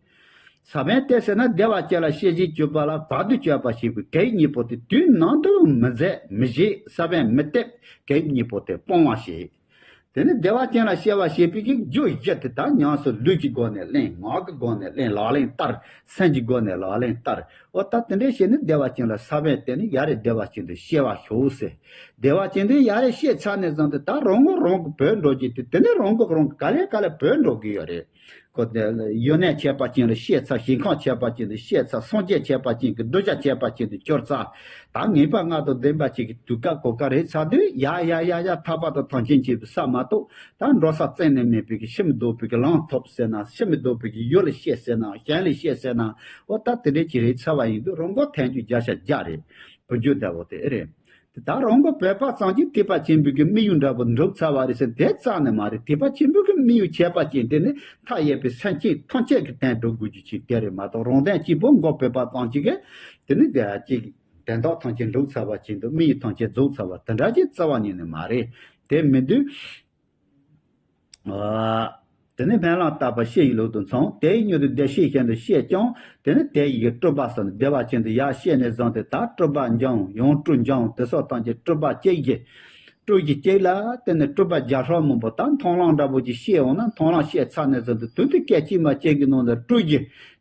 ས་བོན་བཏབ་ཟེར་ན་བདེ་བ་ཅན་ལ་སྐྱེ་བཞིན་གྱུར་པ་ལ་བར་དུ་གཅོད་པ་ཞེས་པའི་གེགས་གཉིས་པོ་དེ་དུས་ནམ་དུ་མི་མཛད་མི་བྱེད། ས་བོན་མི་བཏབ་གེགས་གཉིས་པོ་དེ་སྤོང་བ་ཞེས། དེ་ནི་བདེ་བ་ཅན་ལ་སྐྱེ་བ་ཞེས་པའི་གི་རྒྱུ་བཞི་དེ་དག་ཉམས་སུ་ལུས་ཀྱི་སྒོ་ནས་ལེན། ངག་གི་སྒོ་ནས་ལེན། ལག་ལེན་བསྟར། སེམས་ཀྱི་སྒོ་ནས་ལག་ལེན་བསྟར། འོ་ད་དེ་འདྲའི་བྱས་ནས་བདེ་བ་ཅན་ལ་ས་བོན་བཏབ་ནས་ཡར་རེ་བདེ་བ་ཅན་དུ་སྐྱེ་བར་ཤོག་ཟེར། བདེ་བ་ཅན་དུ་ཡར་རེ་སྐྱེས་ཚར་ནས་བཟུང་སྟེ་ད་རང་མགོ་རང་གིས་བོས་འགྲོ་རྒྱུ་དེ། དེ་ནི་རང་མགོ་རང་གིས་ག་ལེ་ག་ལེ་བོས་འགྲོ་གི་ཡོད་རེད། ཁོ་དེ་ཡོན་གནས་ཁྱད་པར་ཅན་ལ་སྐྱེས་ཚར། ཞིང་ཁམས་ཁྱད་པར་ཅན་དུ་སྐྱེས་ཚར། སངས་རྒྱས་ཁྱད་པར་ཅན་གྱི་གདུལ་བྱ་ཁྱད་པར་ཅན་དུ་གྱུར་ཚར། ད་ངེས་པ་ལྔ་དང་ལྡན་པ་ཅིག་གི་དུས་སྐབས་གོ་སྐབས་རེད་ཚར་དུས། ཡ་ཡ་ཡ་ཡ། ཐར་པ་དང་ཐམས་ཅད་མཁྱེན་པའི་ས་མ་གཏོགས་ད་འགྲོ་ས་རྩད་ནས་མེད་པའི་གི་ཕྱི་མི་ལྡོག་པའི་གི་ལམ་ཐོབ་ཟེར་ན། ཕྱི་མི་ལྡོག་པའི་གི་ཡུལ་ལ་སྐྱེས་ཟེར་ན། གཞན་ལ་སྐྱེས་ཟེར་ན། འོ་ད་དེ་འདྲའི་ཅིག་རེད་ཚར་བ་ཡིན་དུས་རང་མགོ་ཐོན་རྒྱུ་བརྒྱ་ཆ་བརྒྱ་རེད། བུ་རྒྱུད་འདྲ་བོ་དེ་ཨེ་རེད། དེ་ད་རང་མགོ་བོས་པ་ཙམ་གྱིས་ཐེག་པ་ཆེན་པོའི་གི་དམིགས་ཡུལ་འདྲ་བོ་འགྲུབ་ཚར་བ་རེད་ཟེར་དེ་རྩ་ནས་མ་རེད། ཐེག་པ་ཆེན་པོའི་གི་དམིགས་ཡུལ་ཁྱད་པར་ཅན་དེ་ནི་མཐའ་ཡས་པའི་སེམས་ཅན་ཐམས་ཅད་ཀྱི་དོན་སྒྲུབ་དགོས་རྒྱུ་ཅིག་དེ་རེད་མ་གཏོགས། རང་དོན་གཅིག་པོ་མགོ་བོས་པ་ཙམ་གྱིས་གི་དེ་ནི་དེ་ཅིག་དོན་དག་ཐམས་ཅད་འགྲུབ་ཚར་བ་ཅན་དང་དམིགས་ཡུལ་ཐམས་ཅད་རྫོགས་ཚར་བ་དེ་འདྲ་ཅིག་རྩ་བ་ཉིད་ནས་མ་རེད། དེ་མིན་དུས། ཨ། དེ་ནས་སྨོན་ལམ་བཏབ་པ་ཕྱི་ཡི་ལུགས་དང་མཚུངས། དེ་ཡི་མྱུར་དུ་བདེ་གཤེགས་ཞིང་དུ་སྐྱེས་ཀྱང་། དེ་ནི་དེ་ཡི་གི་སྤྲུལ་པ་ཟེར་ན་བདེ་བ་ཅན་དུ་ཡར་སྐྱེས་ནས་བཟུང་སྟེ་ད་སྤྲུལ་པ་འབྱུང་། ཡང་སྤྲུལ་འབྱུང་། དེ་སོགས་ཐམས་ཅད་སྤྲུལ་པ་གཅིག་གི་སྤྲུལ་གྱི་གཅིག་ལ་བརྟེན་ནས་སྤྲུལ་པ་བརྒྱ་ཕྲག་མང་པོ་ད་མཐོང་ལམ་འདྲ་པོ་ཅིག་སྐྱེས་འོང་ན། མཐོང་ལམ་སྐྱེས་ཚར་ནས་བཟུང་སྟེ་དུས་དེ་སྐད་ཅིག་མ་གཅིག་གི་ནང་དུ་སྤྲུལ་གྱི་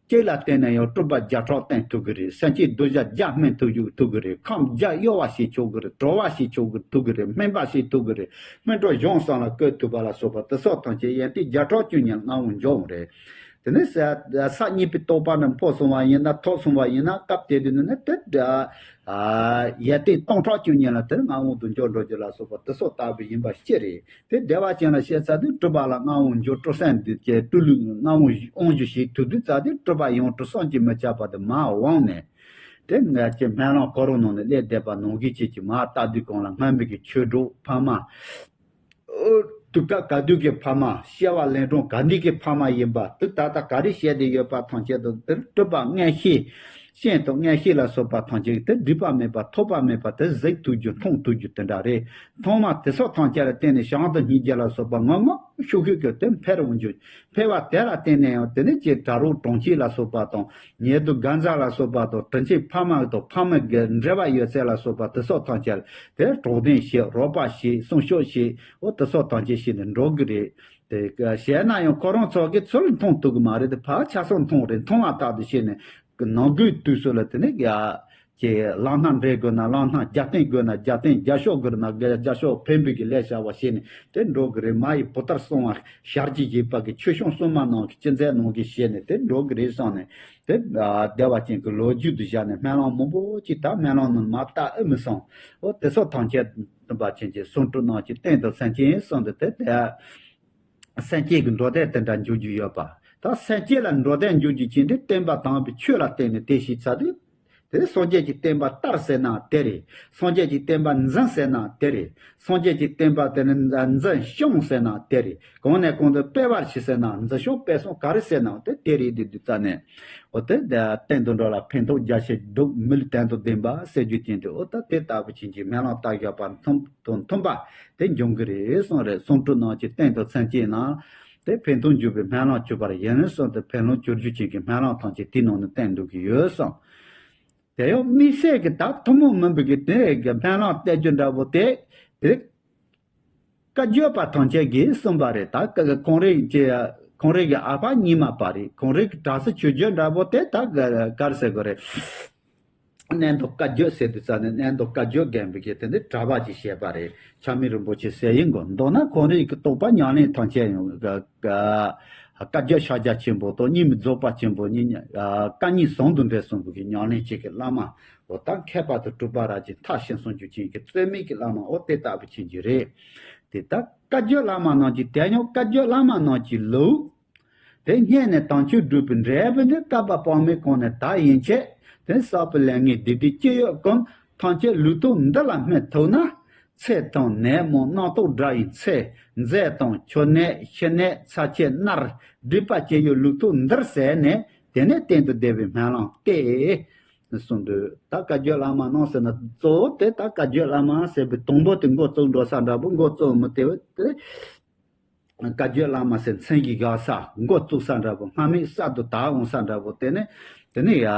གཅིག་ལ་བརྟེན་ནས་ཡང་སྤྲུལ་པ་བརྒྱ་ཕྲག་བསྟན་ཐུབ་ཀྱི་རེད། སེམས་ཅན་གདུལ་བྱ་བརྒྱ་སྨིན་ཐུབ་ཀྱི་ཐུབ་ཀྱི་རེད། ཁམས་བརྒྱ་གཡོ་བ་ཞིག་ཆོག་གི་རེད། གྲོལ་བ་ཞིག་ཆོག་གི་ཐུབ་ཀྱི་རེད། སྨིན་པ་ཞིག་ཐུབ་ཀྱི་རེད། སྨིན་གྲོལ་གཞུང་གསུམ་ལ་བཀོད་ཐུབ་པ་ལ་སོགས་པ་དེ་སོགས་ཐམས་ཅད་ཡོན་ཏན་བརྒྱ་ཕྲག་བཅུ་གཉིས་མངའ་དབང་འབྱུང་རེད། དེ་ནས་ས་ས་གཉིས་པའི་རྟོགས་པ་རྣམས་འཕོ་སོང་བ་ཡིན་ན། ཐོབ་སོང་བ་ཡིན་ན་སྐབས་དེ་དུས་ནི་ནི་དེ་ཨ་ཡོན་ཏན་སྟོང་ཕྲག་བཅུ་གཉིས་ལ་དེ་མངའ་དབང་དུ་འགྱུར་འགྲོ་རྒྱུ་ལ་སོགས་པ་དེ་སོགས་ལྟ་བུ་ཡིན་པ་ཤེས་རེད། དེ་བདེ་བ་ཅན་ལ་སྐྱེས་ཚར་དུས་སྤྲུལ་པ་ལ་མངའ་དབང་འབྱོར། སྤྲུལ་སེམས་འདི་སྐྱེས། སྤྲུལ་ལུས་མངའ་དབང་དབང་སྒྱུར་ཞིག་ཐུབ་དུས་ཙ་དེ་སྤྲུལ་པ་ཡང་སྤྲུལ་བསམ་གྱིས་མི་ཁྱབ་པ་དེ་མར་དབང་ནས། དེ་ང་ཚོ་སྨོན་ལམ་ཁོ་རང་ནང་ནས་སླེབས་བསྡད་པ་ནང་བཞིན་བྱེད་ཀྱི་མར་ལྟ་དུས་གང་ལ་སྔ་མོ་གི་ཆོས་གྲོགས་ཕ་མ། དུས་སྐབས་ག་དུས་ཀྱི་ཕ་མ། སྐྱེ་བ་ལེན་གྲོང་ག་འདི་གི་ཕ་མ་ཡིན་པ། དུས་ད་ལྟ་ག་རེ་བྱས་ཏེ་ཡོད་པ་ཐམས་ཅད་དུ་དེར་སྤྲུལ་པ་མངོན་ཤེས། སྤྱན་དང་མངོན་ཤེས་ལ་སོགས་པ་ཐམས་ཅད་དེ་སྒྲིབ་པ་མེད་པ་ཐོབ་པ་མེད་པ་དེ་གཟིགས་ཐུབ་རྒྱུ་མཐོང་ཐུབ་རྒྱུ་དེ་འདྲ་རེད། མཐོང་བ་དེ་སོགས་ཐམས་ཅད་ལ་བརྟེན་ནས་བྱང་དུ་སྙིང་རྗེ་ལ་སོགས་པ་ངུ་ངུ་ཤུགས་ཤུགས་ཀྱིས་དེ་འཕེལ་འོང་རྒྱུ། འཕེལ་བ་དེ་ལ་བརྟེན་ནས་ཡང་དེ་ནས་ཀྱི་དགྲ་རོགས་གྲོང་ཁྱེར་ལ་སོགས་པ་དང་། ཉེ་དུ་རྒན་གཞོན་ལ་སོགས་པ་དང་། དྲིན་ཆེན་ཕ་མ་དང་ཕ་མ་གི་འབྲེལ་བ་ཡོད་ཚད་ལ་སོགས་པ་དེ་སོགས་ཐམས་ཅད་དེ་གྲོགས་དན་བྱེད། རོགས་པ་བྱེད། སྲུང་སྐྱོབ་བྱེད། འོ་དེ་སོགས་ཐམས་ཅད་བྱས་ནས་འགྲོ་གི་རེད། དེ་བྱས་ན་ཡང་ཁོ་རང་ཚོ་གི་ཚུར་མཐོང་ཐུབ་གི་མ་རེད་དེ། ཕར་ཆ་ཚང་མཐོང་རེད། མཐོང་བ་ལྟར་དུ་བྱས་ནས་ནམ་དགོས་དུས་སུ་ལ་དེ་ནས་ཡ། ཀྱི་ལམ་སྣ་འདྲེན་དགོས་ན་ལམ་སྣ། རྒྱབ་རྟེན་དགོས་ན་རྒྱབ་རྟེན། རྒྱབ་ཤོག་དགོས་ན་རྒྱབ་ཤོག་ཕན་པའི་གི་ལས་བྱ་བ་བྱས་ནས་དེ་འགྲོ་གི་རེད། མ་ཡི་བུ་ལྟར་བསྲུང་བ་ཞལ་གྱིས་བཞེས་པ་གི་ཆོས་སྐྱོང་སྲུང་མ་ནང་གི་ཅི་མཛད་ནང་གི་བྱས་ནས་དེ་འགྲོ་གི་རེད་བསམ་ནས་དེ་བདེ་བ་ཅན་གྱི་ལོ་རྒྱུས་དུ་བཞག་ནས་སྨོན་ལམ་མང་པོ་ཅིག་ད་སྨོན་ལམ་ནང་མ་བཏབ་ཨེ་མི་སོང་། འོ་དེ་སོགས་ཐམས་ཅད་སྟོན་པ་ཆེན་གྱི་གསུང་སྤྲུལ་རྣམས་ཀྱི་སྟེང་དུ་སེམས་ཅན་གསུམ་དུ་དེ་དེ་སེམས་ཅན་གྱི་འགྲོ་དོན་དེ་འདྲ་འཇུག་རྒྱུ་ཡོད་པ། ད་སེམས་ཅན་ལ་འགྲོ་དོན་འཇུག་རྒྱུ་ཅན་དེ་བསྟན་པ་དམ་པའི་ཆོས་ལ་བརྟེན་ནས་དེ་ཞིག་ཚར་དུས། དེ་སངས་རྒྱས་ཀྱི་བསྟན་པ་དར་ཟེར་ན་དེ་རེད། སངས་རྒྱས་ཀྱི་བསྟན་པ་འཛིན་ཟེར་ན་དེ་རེད། སངས་རྒྱས་ཀྱི་བསྟན་པ་དེ་ནི་འཛིན་སྐྱོང་ཟེར་ན་དེ་རེད། གང་ནས་གང་དུ་སྤེལ་བར་བྱེད་ཟེར་ན་འཛིན་སྐྱོང་སྤེལ་གསུམ་ག་རེ་ཟེར་ན་དེ་དེ་རེད། དེ་དུས་ཙ་ནས་འོ་དེ་བསྟན་དུ་འགྲོ་ལ་ཕན་ཐོགས་རྒྱ་ཆེ་འདུག་མི་ལུས་དོན་དང་ལྡན་པ་ཟེར་རྒྱུ་ཅན་དེ་འོ་ད་དེ་ལྟ་བུ་ཅན་གྱི་སྨོན་ལམ་བཏབ་བཞག་པ་མཐུན་དང་མཐུན་པ་དེ་འབྱུང་གི་རེད་གསུངས་རེད། གསུང་སྤྲུལ་རྣམས་ཀྱིས་བསྟན་དང་མཚན་བཅས་ན། དེ་ཕན་ཐོགས་འབྱུང་བའི་སྨོན་ལམ་བཅོས་པར་ཡིན་གསུངས་ཏེ་ཕན་ལམ་བཅོས་རྒྱུ་ཅན་གྱི་སྨོན་ལམ་ཐམས་ཅད་དེའི་ནང་ནས་བསྟན་འདུག་གི་ཡོད་གསུངས། དེ་ཡང་དམིགས་བསལ་གྱི་ད་ཐུན་མོང་མིན་པའི་གི་དེ་གི་སྨོན་ལམ་གཏད་རྒྱུ་འདྲ་པོ་དེ་དེ་བཀའ་བརྒྱུད་པ་ཐམས་ཅད་ཀྱིས་གསུངས་པ་རེད། ད་ཀ་གི་ཁོང་རིགས་ཀྱི་ཁོང་རིགས་ཀྱི་ཨ་ཕ་རྙིང་མ་པ་རེད། ཁོང་རིགས་ཀྱི་གྲྭ་ས་ཆོས་བརྒྱུད་འདྲ་པོ་དེ་ད་ག་ག་རེ་ཟེར་དགོས་རེད། གནས་མདོ་བཀའ་བརྒྱུད་ཟེར་དུས་ཙ་ནས་གནས་མདོ་བཀའ་བརྒྱུད་རྒན་པོ་གིས་དེ་ནི་གྲྭ་པ་ཅིག་བཤད་པ་རེད། ཆགས་མེད་རིན་པོ་ཆེ་ཟེར་ཡིན་དགོས། མདོར་ན་ཁོང་རིགས་ཀྱི་རྟོགས་པ་ཉམས་ལེན་ཐམས་ཅད་ཡང་བཀའ་བརྒྱུད་ཕྱག་རྒྱ་ཆེན་པོ་དང་རྙིང་མའི་རྫོགས་པ་ཆེན་པོ་གཉིས་བཀའ་རྙིང་ཟུང་དུ་འབྲེལ་གསུམ་པོ་གི་ཉམས་ལེན་བྱེད་ཀྱི་བླ་མ་འོ་ད་མཁས་པ་དང་གྲུབ་པ་རབ་ཀྱི་མཐར་ཕྱིན་གསུང་རྒྱུ་ཅན་གྱི་རྩོད་མེད་ཀྱི་བླ་མ་འོ་དེ་ལྟ་བུ་ཅན་གྱི་རེད། དེ་ལྟར་བཀའ་བརྒྱུད་བླ་མ་རྣམས་ཀྱི་དེ་ཡང་བཀའ་བརྒྱུད་བླ་མ་རྣམས་ཀྱི་ལུགས། དེ་སྔས་ནས་དམ་ཆོས་སྒྲུབ་པའི་འབྲས་བུ་ནི་བསྐལ་པ་དཔག་མེད་གང་ནས་དར་ཡན་ཆད་དེ་བསགས་པའི་ལས་ངན་སྡིག་སྒྲིབ་ཅི་ཡོད་ཀུན་ཐམས་ཅད་ལུས་ཐོག་འདི་ལ་སྨིན་ཐུབ་ན། ཚེ་དང་ནད་མུག་རྣམ་རྟོག་དགྲ་ཡི་ཚེ། མཛེ་དང་ཆུ་ནད་ཤི་ནད་ཚ་ཆད་མནར། སྒྲིབ་པ་ཅི་ཡོད་ལུས་ཐོག་འདིར་ཟད་ནས། དེ་ནས་གཏན་དུ་བདེ་བའི་སྨོན་ལམ་གཏད། གསུངས་འདུག་ད་བཀའ་བརྒྱུད་བླ་མ་རྣམས་ཟེར་ན་གཙོ་བོ་དེ་ད་བཀའ་བརྒྱུད་བླ་མ་ཟེར་བའི་དང་པོ་དེ་འགོ་བཙུགས་འགྲོ་ས་འདྲ་པོ་འགོ་བཙུགས་མི་དེ་བས་དེ། བཀའ་བརྒྱུད་བླ་མ་ཟེར་མཚན་གྱིས་བཞག་ས་འགོ་བཙུགས་ས་འདྲ་པོ་སྔ་མའི་གསར་དུ་དར་འོང་ས་འདྲ་པོ་དེ་ནི་དེ་ནི་ཡ།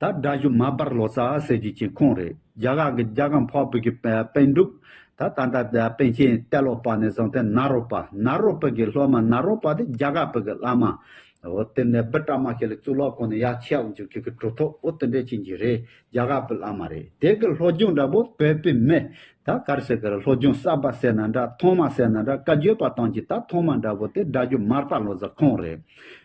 ད་སྒྲ་སྒྱུར་མར་པ་ལོ་ཙཱ་ཟེར་རྒྱུ་ཅན་ཁོང་རེད། རྒྱ་གར་གྱི་རྒྱལ་ཁམས་འཕགས་པའི་གི་པཎ་གྲུབ། ད་ད་ལྟ་པཎ་ཆེན་ཏེ་ལོ་པ་ནས་བཟུང་སྟེ་ནཱ་རོ་པ། ནཱ་རོ་པ་གི་སློབ་མ་ནཱ་རོ་པ་དེ་རྒྱ་གར་པ་གི་བླ་མ། འོ་དེ་ནས་བི་ཀྲ་མ་ཤཱི་ལའི་གཙུག་ལག་ཁང་ནས་ཡར་ཆད་འོང་རྒྱུ་གི་གི་གྲུབ་ཐོབ་འོ་དེ་འདྲས་ཅན་གྱི་རེད། རྒྱ་གར་པའི་བླ་མ་རེད། དེ་གི་སློབ་སྦྱོང་འདྲ་པོ་བོད་པའི་མི། ད་ག་རེ་ཟེར་གི་རེད། སློབ་སྦྱོང་གསར་པ་ཟེར་ན་འདྲ་ཐོག་མ་ཟེར་ན་འདྲ་བཀའ་བརྒྱུད་པ་ཐམས་ཅད་ད་ཐོག་མ་འདྲ་པོ་དེ་སྒྲ་སྒྱུར་མར་པ་ལོ་ཙཱ་ཁོང་རེད།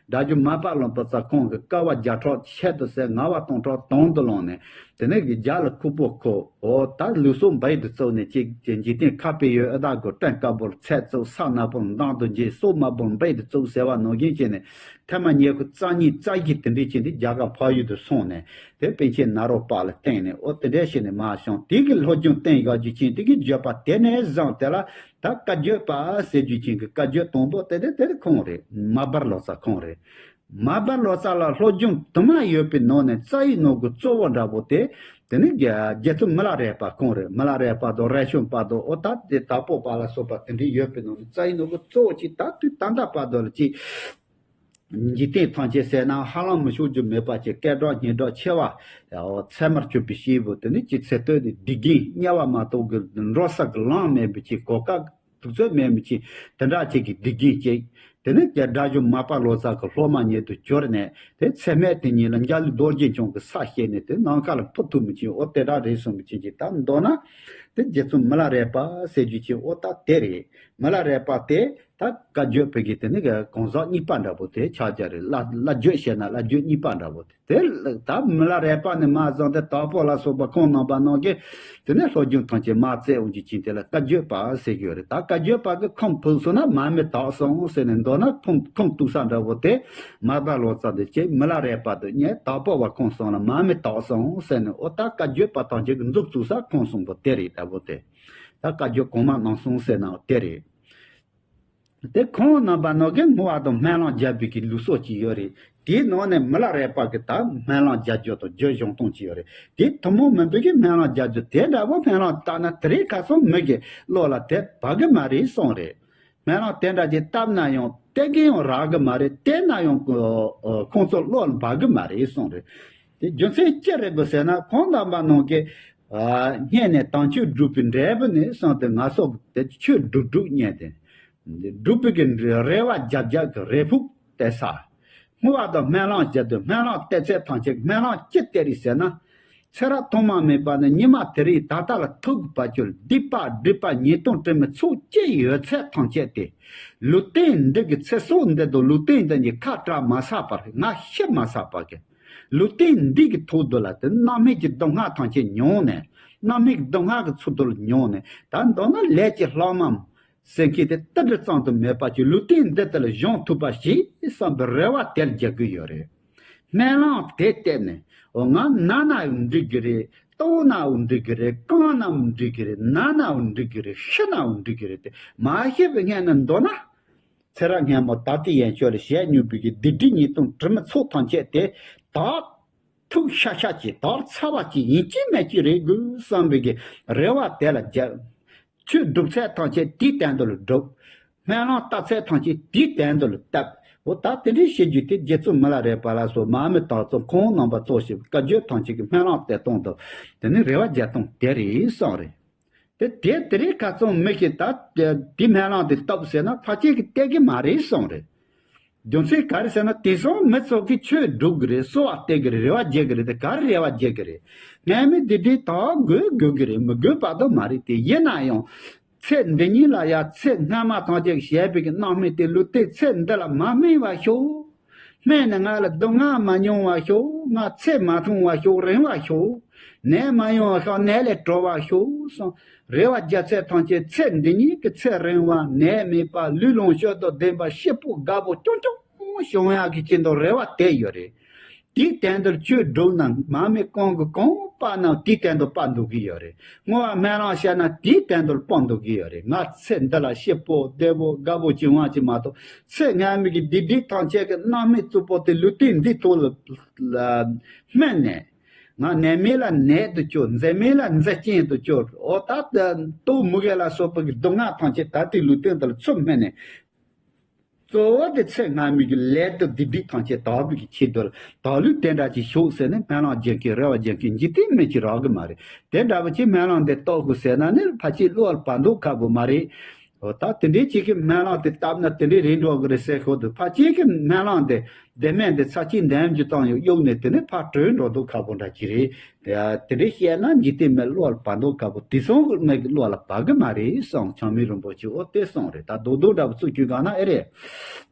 སྒྲ་སྒྱུར་མར་པ་ལོ་ཙཱ་ཁོང་གིས་དཀའ་བ་བརྒྱ་ཕྲག་ཆེད་དུ་བསད་ངལ་བ་སྟོང་ཕྲག་དོང་དུ་བླངས་ནས་དེ་ནས་གི་རྒྱ་ལ་ཁུག་པོ་ཁོ་འོ་ད་ལུགས་སྲོལ་འབའ་ཞིག་ཏུ་བཙུགས་ནས་ཅིག་ཅིག་འཇིག་རྟེན་ཁ་དཔེ་ཡོད་ཨ་ད་གོ་སྤྲིན་དཀར་པོར་ཚད་བཙུགས་ས་ནག་པོར་མདངས་དུ་འགྱེལ་སོ་དམར་པོར་འབའ་ཞིག་ཏུ་བཙུགས་ཟེར་བ་ནང་བཞིན་བྱས་ནས་ཐེངས་མ་ཉི་ཤུ་རྩ་གཉིས་རྩ་བཞི་དེ་འདྲས་བྱས་ཏེ་རྒྱ་གར་འཕགས་ཡུལ་དུ་སོང་ནས་དེ་པཎ་ཆེན་ནཱ་རོ་པ་ལ་བསྟེན་ནས་འོ་དེ་འདྲས་བྱས་ནས་མར་བྱོན། དེ་གི་སློབ་སྦྱོང་བསྟན་བཞག་རྒྱུ་ཅན་དེ་གི་བརྒྱུད་པ་དེ་ནས་བཟུང་དེ་ལ་ད་བཀའ་བརྒྱུད་པ་ཟེར་རྒྱུ་ཅན་གི་བཀའ་བརྒྱུད་དང་པོ་དེ་དེ་དེ་ཁོང་རེད། མར་པ་ལོ་ཙཱ་ཁོང་རེད། མར་པ་ལོ་ཙཱ་ལ་སློབ་སྦྱོང་དུ་མ་ཡོད་པའི་ནང་ནས་རྩ་བའི་ནང་གི་གཙོ་བོ་འདྲ་པོ་དེ་དེ་ནི་རྒྱལ་རྒྱལ་ཚབ་མི་ལ་རས་པ་ཁོང་རེད། མི་ལ་རས་པ་དང་རས་ཆུང་པ་དང་འོ་ད་དེ་དྭགས་པོ་པ་ལ་སོགས་པ་དེ་འདྲའི་ཡོད་པའི་ནང་ནས་རྩ་བའི་ནང་གི་གཙོ་བོ་ཅིག་ད་དུས་ད་ལྟ་བར་དུ་ལ་ཅིག་འཇིག་རྟེན་ཐམས་ཅད་ཟེར་ན་ཧ་ལམ་མི་ཤོར་རྒྱུ་མེད་པ་ཅིག་སྐད་གྲགས་སྙན་གྲགས་ཆེ་བ། ཚད་མར་གྱུར་པའི་སྐྱེས་བུ་དེ་ནི་ཅིག་ཚེ་སྟོད་ནས་སྡིག་རྒན་དམྱལ་བ་མ་གཏོགས་གི་འགྲོ་ས་གི་ལམ་མེད་པའི་ཅིག་གོ་སྐབས་དུས་ཚོད་མེད་མི་ཅིག་དེ་འདྲ་ཅིག་གི་སྡིག་རྒན་ཅིག་དེ་ནི་རྒྱ་སྒྲ་སྒྱུར་མར་པ་ལོ་ཙཱ་གི་སློབ་མ་ཉིད་དུ་གྱུར་ནས་དེ་ཚེ་སྨད་དེ་ཉིད་ལ་འཇའ་ལུས་རྡོ་རྗེ་འཆང་གི་ས་བཤད་ནས་དེ་ནམ་མཁའ་ལ་འཕུར་ཐུབ་མི་ཅིག་འོ་དེ་འདྲ་རེད་གསུངས་མི་ཅིག་ཅིག་ད་མདོར་ན་དེ་རྗེ་བཙུན་མི་ལ་རས་པ་ཟེར་རྒྱུ་ཅིག་འོ་ད་དེ་རེད། མི་ལ་རས་པ་དེ། ད་བཀའ་བརྒྱུད་པའི་གི་དེ་ནི་གང་ཟག་གཉིས་པ་འདྲ་པོ་དེ་ཆགས་ཀྱི་རེད། བླ་བླ་བརྒྱུད་བཤད་ན་བླ་བརྒྱུད་གཉིས་པ་འདྲ་པོ་དེ་དེ་ད་མི་ལ་རས་པ་ནས་མར་བཟུང་སྟེ་དྭགས་པོ་ལ་སོགས་པ་ཁོང་རྣམ་པ་རྣམས་ཀྱིས་དེ་ནས་སློབ་སྦྱོང་ཐམས་ཅད་མར་བཙལ་འོང་རྒྱུ་ཅན་དེ་ལ་བཀའ་བརྒྱུད་པ་ཟེར་གྱི་ཡོད་རེད། ད་བཀའ་བརྒྱུད་པ་གི་ཁམས་ཕུག་སོང་ན་མར་མི་དྭགས་སོང་ཟེར་ནས་མདོར་ན་ཁམས་ཁམས་གཏུགས་ས་འདྲ་པོ་དེ་མར་པ་ལོ་ཙཱ་དེ་བྱས་མི་ལ་རས་པ་དེ་ཉིད་དྭགས་པོ་བ་ཁམས་སོང་ན་མར་མི་དྭགས་སོང་ཟེར་ནས་འོ་ད་བཀའ་བརྒྱུད་པ་ཐམས་ཅད་ཀྱི་མཛུབ་བཙུགས་ས་ཁམས་གསུམ་པོ་དེ་རེད་འདྲ་པོ་དེ། ད་བཀའ་བརྒྱུད་གོང་མ་རྣམ་གསུམ་ཟེར་ན་དེ་རེད། དེ་ཁོང་རྣམ་པ་རྣམས་ཀྱིས་བསྔོ་བ་དང་སྨོན་ལམ་རྒྱག་པའི་གི་ལུགས་སྲོལ་ཅིག་ཡོད་རེད། དེའི་ནང་ནས་མི་ལ་རས་པ་གི་ད་སྨོན་ལམ་རྒྱག་རྒྱུ་དང་རྒྱུན་སྦྱོང་སྟངས་ཅིག་ཡོད་རེད། དེ་ཐུན་མོང་མིན་པའི་གི་སྨོན་ལམ་རྒྱག་རྒྱུ་དེ་འདྲ་བོ་སྨོན་ལམ་བཏབ་ན་དེ་རིང་ཁ་སང་མི་གི་བློ་ལ་དེ་བབས་གི་མ་རེད་གསུངས་རེད། སྨོན་ལམ་དེ་འདྲ་ཅིག་བཏབ་ན་ཡང་བལྟས་གི་ཡང་རག་གི་མ་རེད། བལྟས་ན་ཡང་ཁོང་ཚོ་བློ་ལ་བབས་གི་མ་རེད་གསུངས་རེད། དེ་རྒྱུ་མཚན་ཅི་རེད་དགོས་ཟེར་ན་ཁོང་རྣམ་པ་རྣམས་ཀྱིས་སྔས་ནས་དམ་ཆོས་སྒྲུབ་པའི་འབྲས་བུ་ནི་གསུངས་ཏེ་ང་སོགས་ཀྱི་དེ་ཆོས་སྒྲུབ་སྒྲུབ་བསྙད་དེ། སྒྲུབ་པའི་གི་རེ་བ་རྒྱབ་རྒྱབ་ཀྱི་རེ་ཕུགས་གཏད་ས། བསྔོ་བ་དང་སྨོན་ལམ་བྱེད་དུས་སྨོན་ལམ་གཏད་ཚད་ཐམས་ཅད་སྨོན་ལམ་ཅི་གཏད་རེད་ཟེར་ན། ཚེ་རབས་ཐོག་མ་མེད་པ་ནས་ཉི་མ་དེ་རིང་ད་ལྟ་ལ་ཐུག་གི་བར་གྱུར་སྡིག་པ་སྒྲིབ་པ་ཉེས་ལྟུང་དྲི་མའི་ཚོགས་ཅི་ཡོད་ཚད་ཐམས་ཅད་དེ། ལུས་རྟེན་འདི་གི་ཚེ་སྲོག་འདི་དང་ལུས་རྟེན་འདི་གཉིས་ཁ་བྲལ་མ་ཟ་བར་ང་ཤི་མ་ཟ་བར་གི། ལུས་རྟེན་འདི་གི་ཐོག་ཏུ་ལ་དེ་རྣམ་སྨིན་གྱི་སྡུག་བསྔལ་ཐམས་ཅད་མྱོང་ནས་རྣམ་སྨིན་གྱི་སྡུག་བསྔལ་གྱི་ཚུལ་དུ་ལ་མྱོང་ནས་ད་མདོར་ན་ལས་ཀྱི་ལྷག་མ་ཟེར་མཁན་དེ་ཏི་སྒྲིལ་ཙམ་དུ་མེད་པ་ཅིག་ལུས་རྟེན་འདི་དག་ལ་སྦྱོང་ཐུབ་པ་ཞིག་བསམ་པའི་རེ་བ་དེ་ལ་རྒྱག་གི་ཡོད་རེད། སྨོན་ལམ་དེ་གཏད་ནས་ ང་ན་ནའང་འགྲིག་གི་རེད། ལྟོགས་ནའང་འགྲིག་གི་རེད། སྐམ་ནའང་འགྲིག་གི་རེད། ན་ནའང་འགྲིག་གི་རེད། ཤི་ནའང་འགྲིག་གི་རེད་དེ་མ་ཤི་བའི་སྔོན་ན་འདོད་ན། ཚེ་རབས་སྔོན་མ་ད་ལྟའི་ཡན་ཆོད་ལ་བྱས་མྱོང་བའི་གི་སྡིག་སྒྲིབ་ཉེས་ལྟུང་དྲི་མ་ཚོགས་ཐམས་ཅད་དེ་དག་ཐུག་ཤ་ཤ་གཅིག་དག་ཚ་བ་གཅིག་ཡིན་གཅིག་མིན་གཅིག་རེད་དགོས་བསམ་པའི་གི་རེ་བ་དེ་ལ་རྒྱབ། ཆོས་སྒྲུབ་ཚད་ཐམས་ཅད་དེའི་སྟེང་དུ་ལ་སྒྲུབ། སྨོན་ལམ་བཏབ་ཚད་ཐམས་ཅད་དེའི་སྟེང་དུ་ལ་བཏབ། འོ་ད་དེ་འདྲའི་བྱེད་རྒྱུ་དེ་རྗེ་བཙུན་མི་ལ་རས་པ་ལ་སོགས་མ་མི་དག་ཙམ་ཁོང་རྣམ་པ་ཚོགས་ཞིག་བཀའ་བརྒྱུད་ཐམས་ཅད་ཀྱི་སྨོན་ལམ་གཏད་སྟངས་དང་དེ་ནི་རེ་བ་རྒྱག་སྟངས་དེ་རེད་གསུངས་རེད། དེ་དེ་དེ་རིང་ཁ་ཚང་མི་ཞིག་ད་དེ་སྨོན་ལམ་དེ་བཏབ་ཟེར་ན་ཕལ་ཆེར་གྱི་གཏད་གི་མ་རེད་གསུངས་རེད། རྒྱུ་མཚན་ག་རེ་ཟེར་ན་དེང་སང་མི་ཚོ་གིས་ཆོས་སྒྲུབ་གི་རེད། གསོལ་བ་འདེབས་གི་རེད། རེ་བ་རྒྱག་གི་རེད། དེ་ག་རེ་རེ་བ་རྒྱག་གི་རེད། སྔོན་མའི་སྡིག་སྒྲིབ་དག་དགོས་དགོས་གི་རེད། མི་དགོས་པ་དང་མ་རེད། དེ་ཡིན་ན་ཡང་ཚེ་འདི་ཉིད་ལ་ཡང་ཚེ་སྔ་མ་ཐམས་ཅད་བྱས་པའི་གི་རྣམ་སྨིན་དེ་ལུས་རྟེན་ཚེ་འདི་ལ་མ་སྨིན་པར་ཤོག་སྨིན་ནས་ང་ལ་སྡུག་བསྔལ་མ་མྱོང་བར་ཤོག་ང་ཚེ་མ་ཐུང་བར་ཤོག་རིང་བར་ཤོག་ནད་མ་ཡོང་བར་ཤོག་ནད་ལས་གྲོལ་བར་ཤོག་གསུངས། རེ་བ་རྒྱག་ཚད་ཐམས་ཅད་ཚེ་འདི་ཉིད་ཀྱི་ཚེ་རིང་བ། ནད་མེད་པ། ལུས་ལོངས་སྤྱོད་དང་ལྡན་པ། སྐྱིད་པོ་དགའ་པོ་ཀྱང་ཀྱང་བྱུང་ཡག་གི་ཆེད་དུ་རེ་བ་དེ་ཡོད་རེད། དེའི་སྟེང་དུ་ཆོས་སྒྲུབ་ན་མ་མི་གང་གི་གང་པ་རྣམས་དེའི་སྟེང་དུ་པ་འདུག་གི་ཡོད་རེད། བསྔོ་བ་སྨོན་ལམ་བཤད་ན་དེའི་སྟེང་དུ་པ་འདུག་གི་ཡོད་རེད། ང་ཚེ་འདི་ལ་སྐྱིད་པོ་བདེ་པོ་དགའ་པོ་བྱུང་བ་ཅིག་མ་གཏོགས་ཚེ་སྔ་མའི་གི་སྡིག་སྒྲིབ་ཐམས་ཅད་ཀྱི་རྣམ་སྨིན་རྩུབ་པོ་དེ་ལུས་རྟེན་འདིའི་ཐོག་ལ་སྨིན་ནས། ང་ནད་མེད་ལ་ནད་དུ་གྱུར། མཛེ་མེད་ལ་མཛེ་ཅན་དུ་གྱུར། འོ་ད་ལྟ་ལྟོགས་མི་དགོས་ལ་སོགས་པའི་སྡུག་བསྔལ་ཐམས་ཅད་ད་ལྟའི་ལུས་རྟེན་དུ་ལ་ཚུར་སྨིན་ནས། གཙོ་བོ་དེ་ཚེ་སྔ་མའི་གི་ལས་དང་སྡིག་སྒྲིབ་ཐམས་ཅད་དག་པའི་གི་ཆེད་དུ་ལ་དག་ལུས་དེ་འདྲ་ཅིག་ཤོག་ཟེར་ནས་སྨོན་ལམ་རྒྱག་མཁན་རེ་བ་རྒྱག་མཁན་འཇིག་རྟེན་མི་གཅིག་རག་གི་མ་རེད། དེ་འདྲ་བ་ཅིག་སྨོན་ལམ་འདི་བཏབ་དགོས་ཟེར་ན་ནི་ཕལ་ཆེར་བློ་ལ་བབ་མདོག་ཁ་པོ་མ་རེད། འོ་ད་དེ་འདྲའི་ཅིག་གི་སྨོན་ལམ་དེ་བཏབ་ན་དེ་འདྲའི་རེད་འགྲོ་གི་རེད་ཟེར་ཤོག་དུས་ཕལ་ཆེར་གི་སྨོན་ལམ་དེ་བདེ་སྨོན་དེ་ཚར་གཅིག་འདེམས་རྒྱུ་བཏང་ཡོང་གཡུག་ནས་དེ་ནས་ཕར་བྲོས་འགྲོ་མདོག་ཁ་པོ་འདྲ་ཅིག་རེད། དེ་དེ་འདྲའི་བཤད་ན་འཇིག་རྟེན་མི་བློ་ལ་བབ་མདོག་ཁ་པོ་དེ་སོང་གི་མི་གི་བློ་ལ་བབ་གི་མ་རེད་གསུངས། ཆགས་མེད་རིན་པོ་ཆེ་འོ་དེ་གསུངས་རེད། ད་རྡོག་རྡོག་འདྲ་པོ་བཙུགས་རྒྱུ་གང་ན་ཨེ་རེད།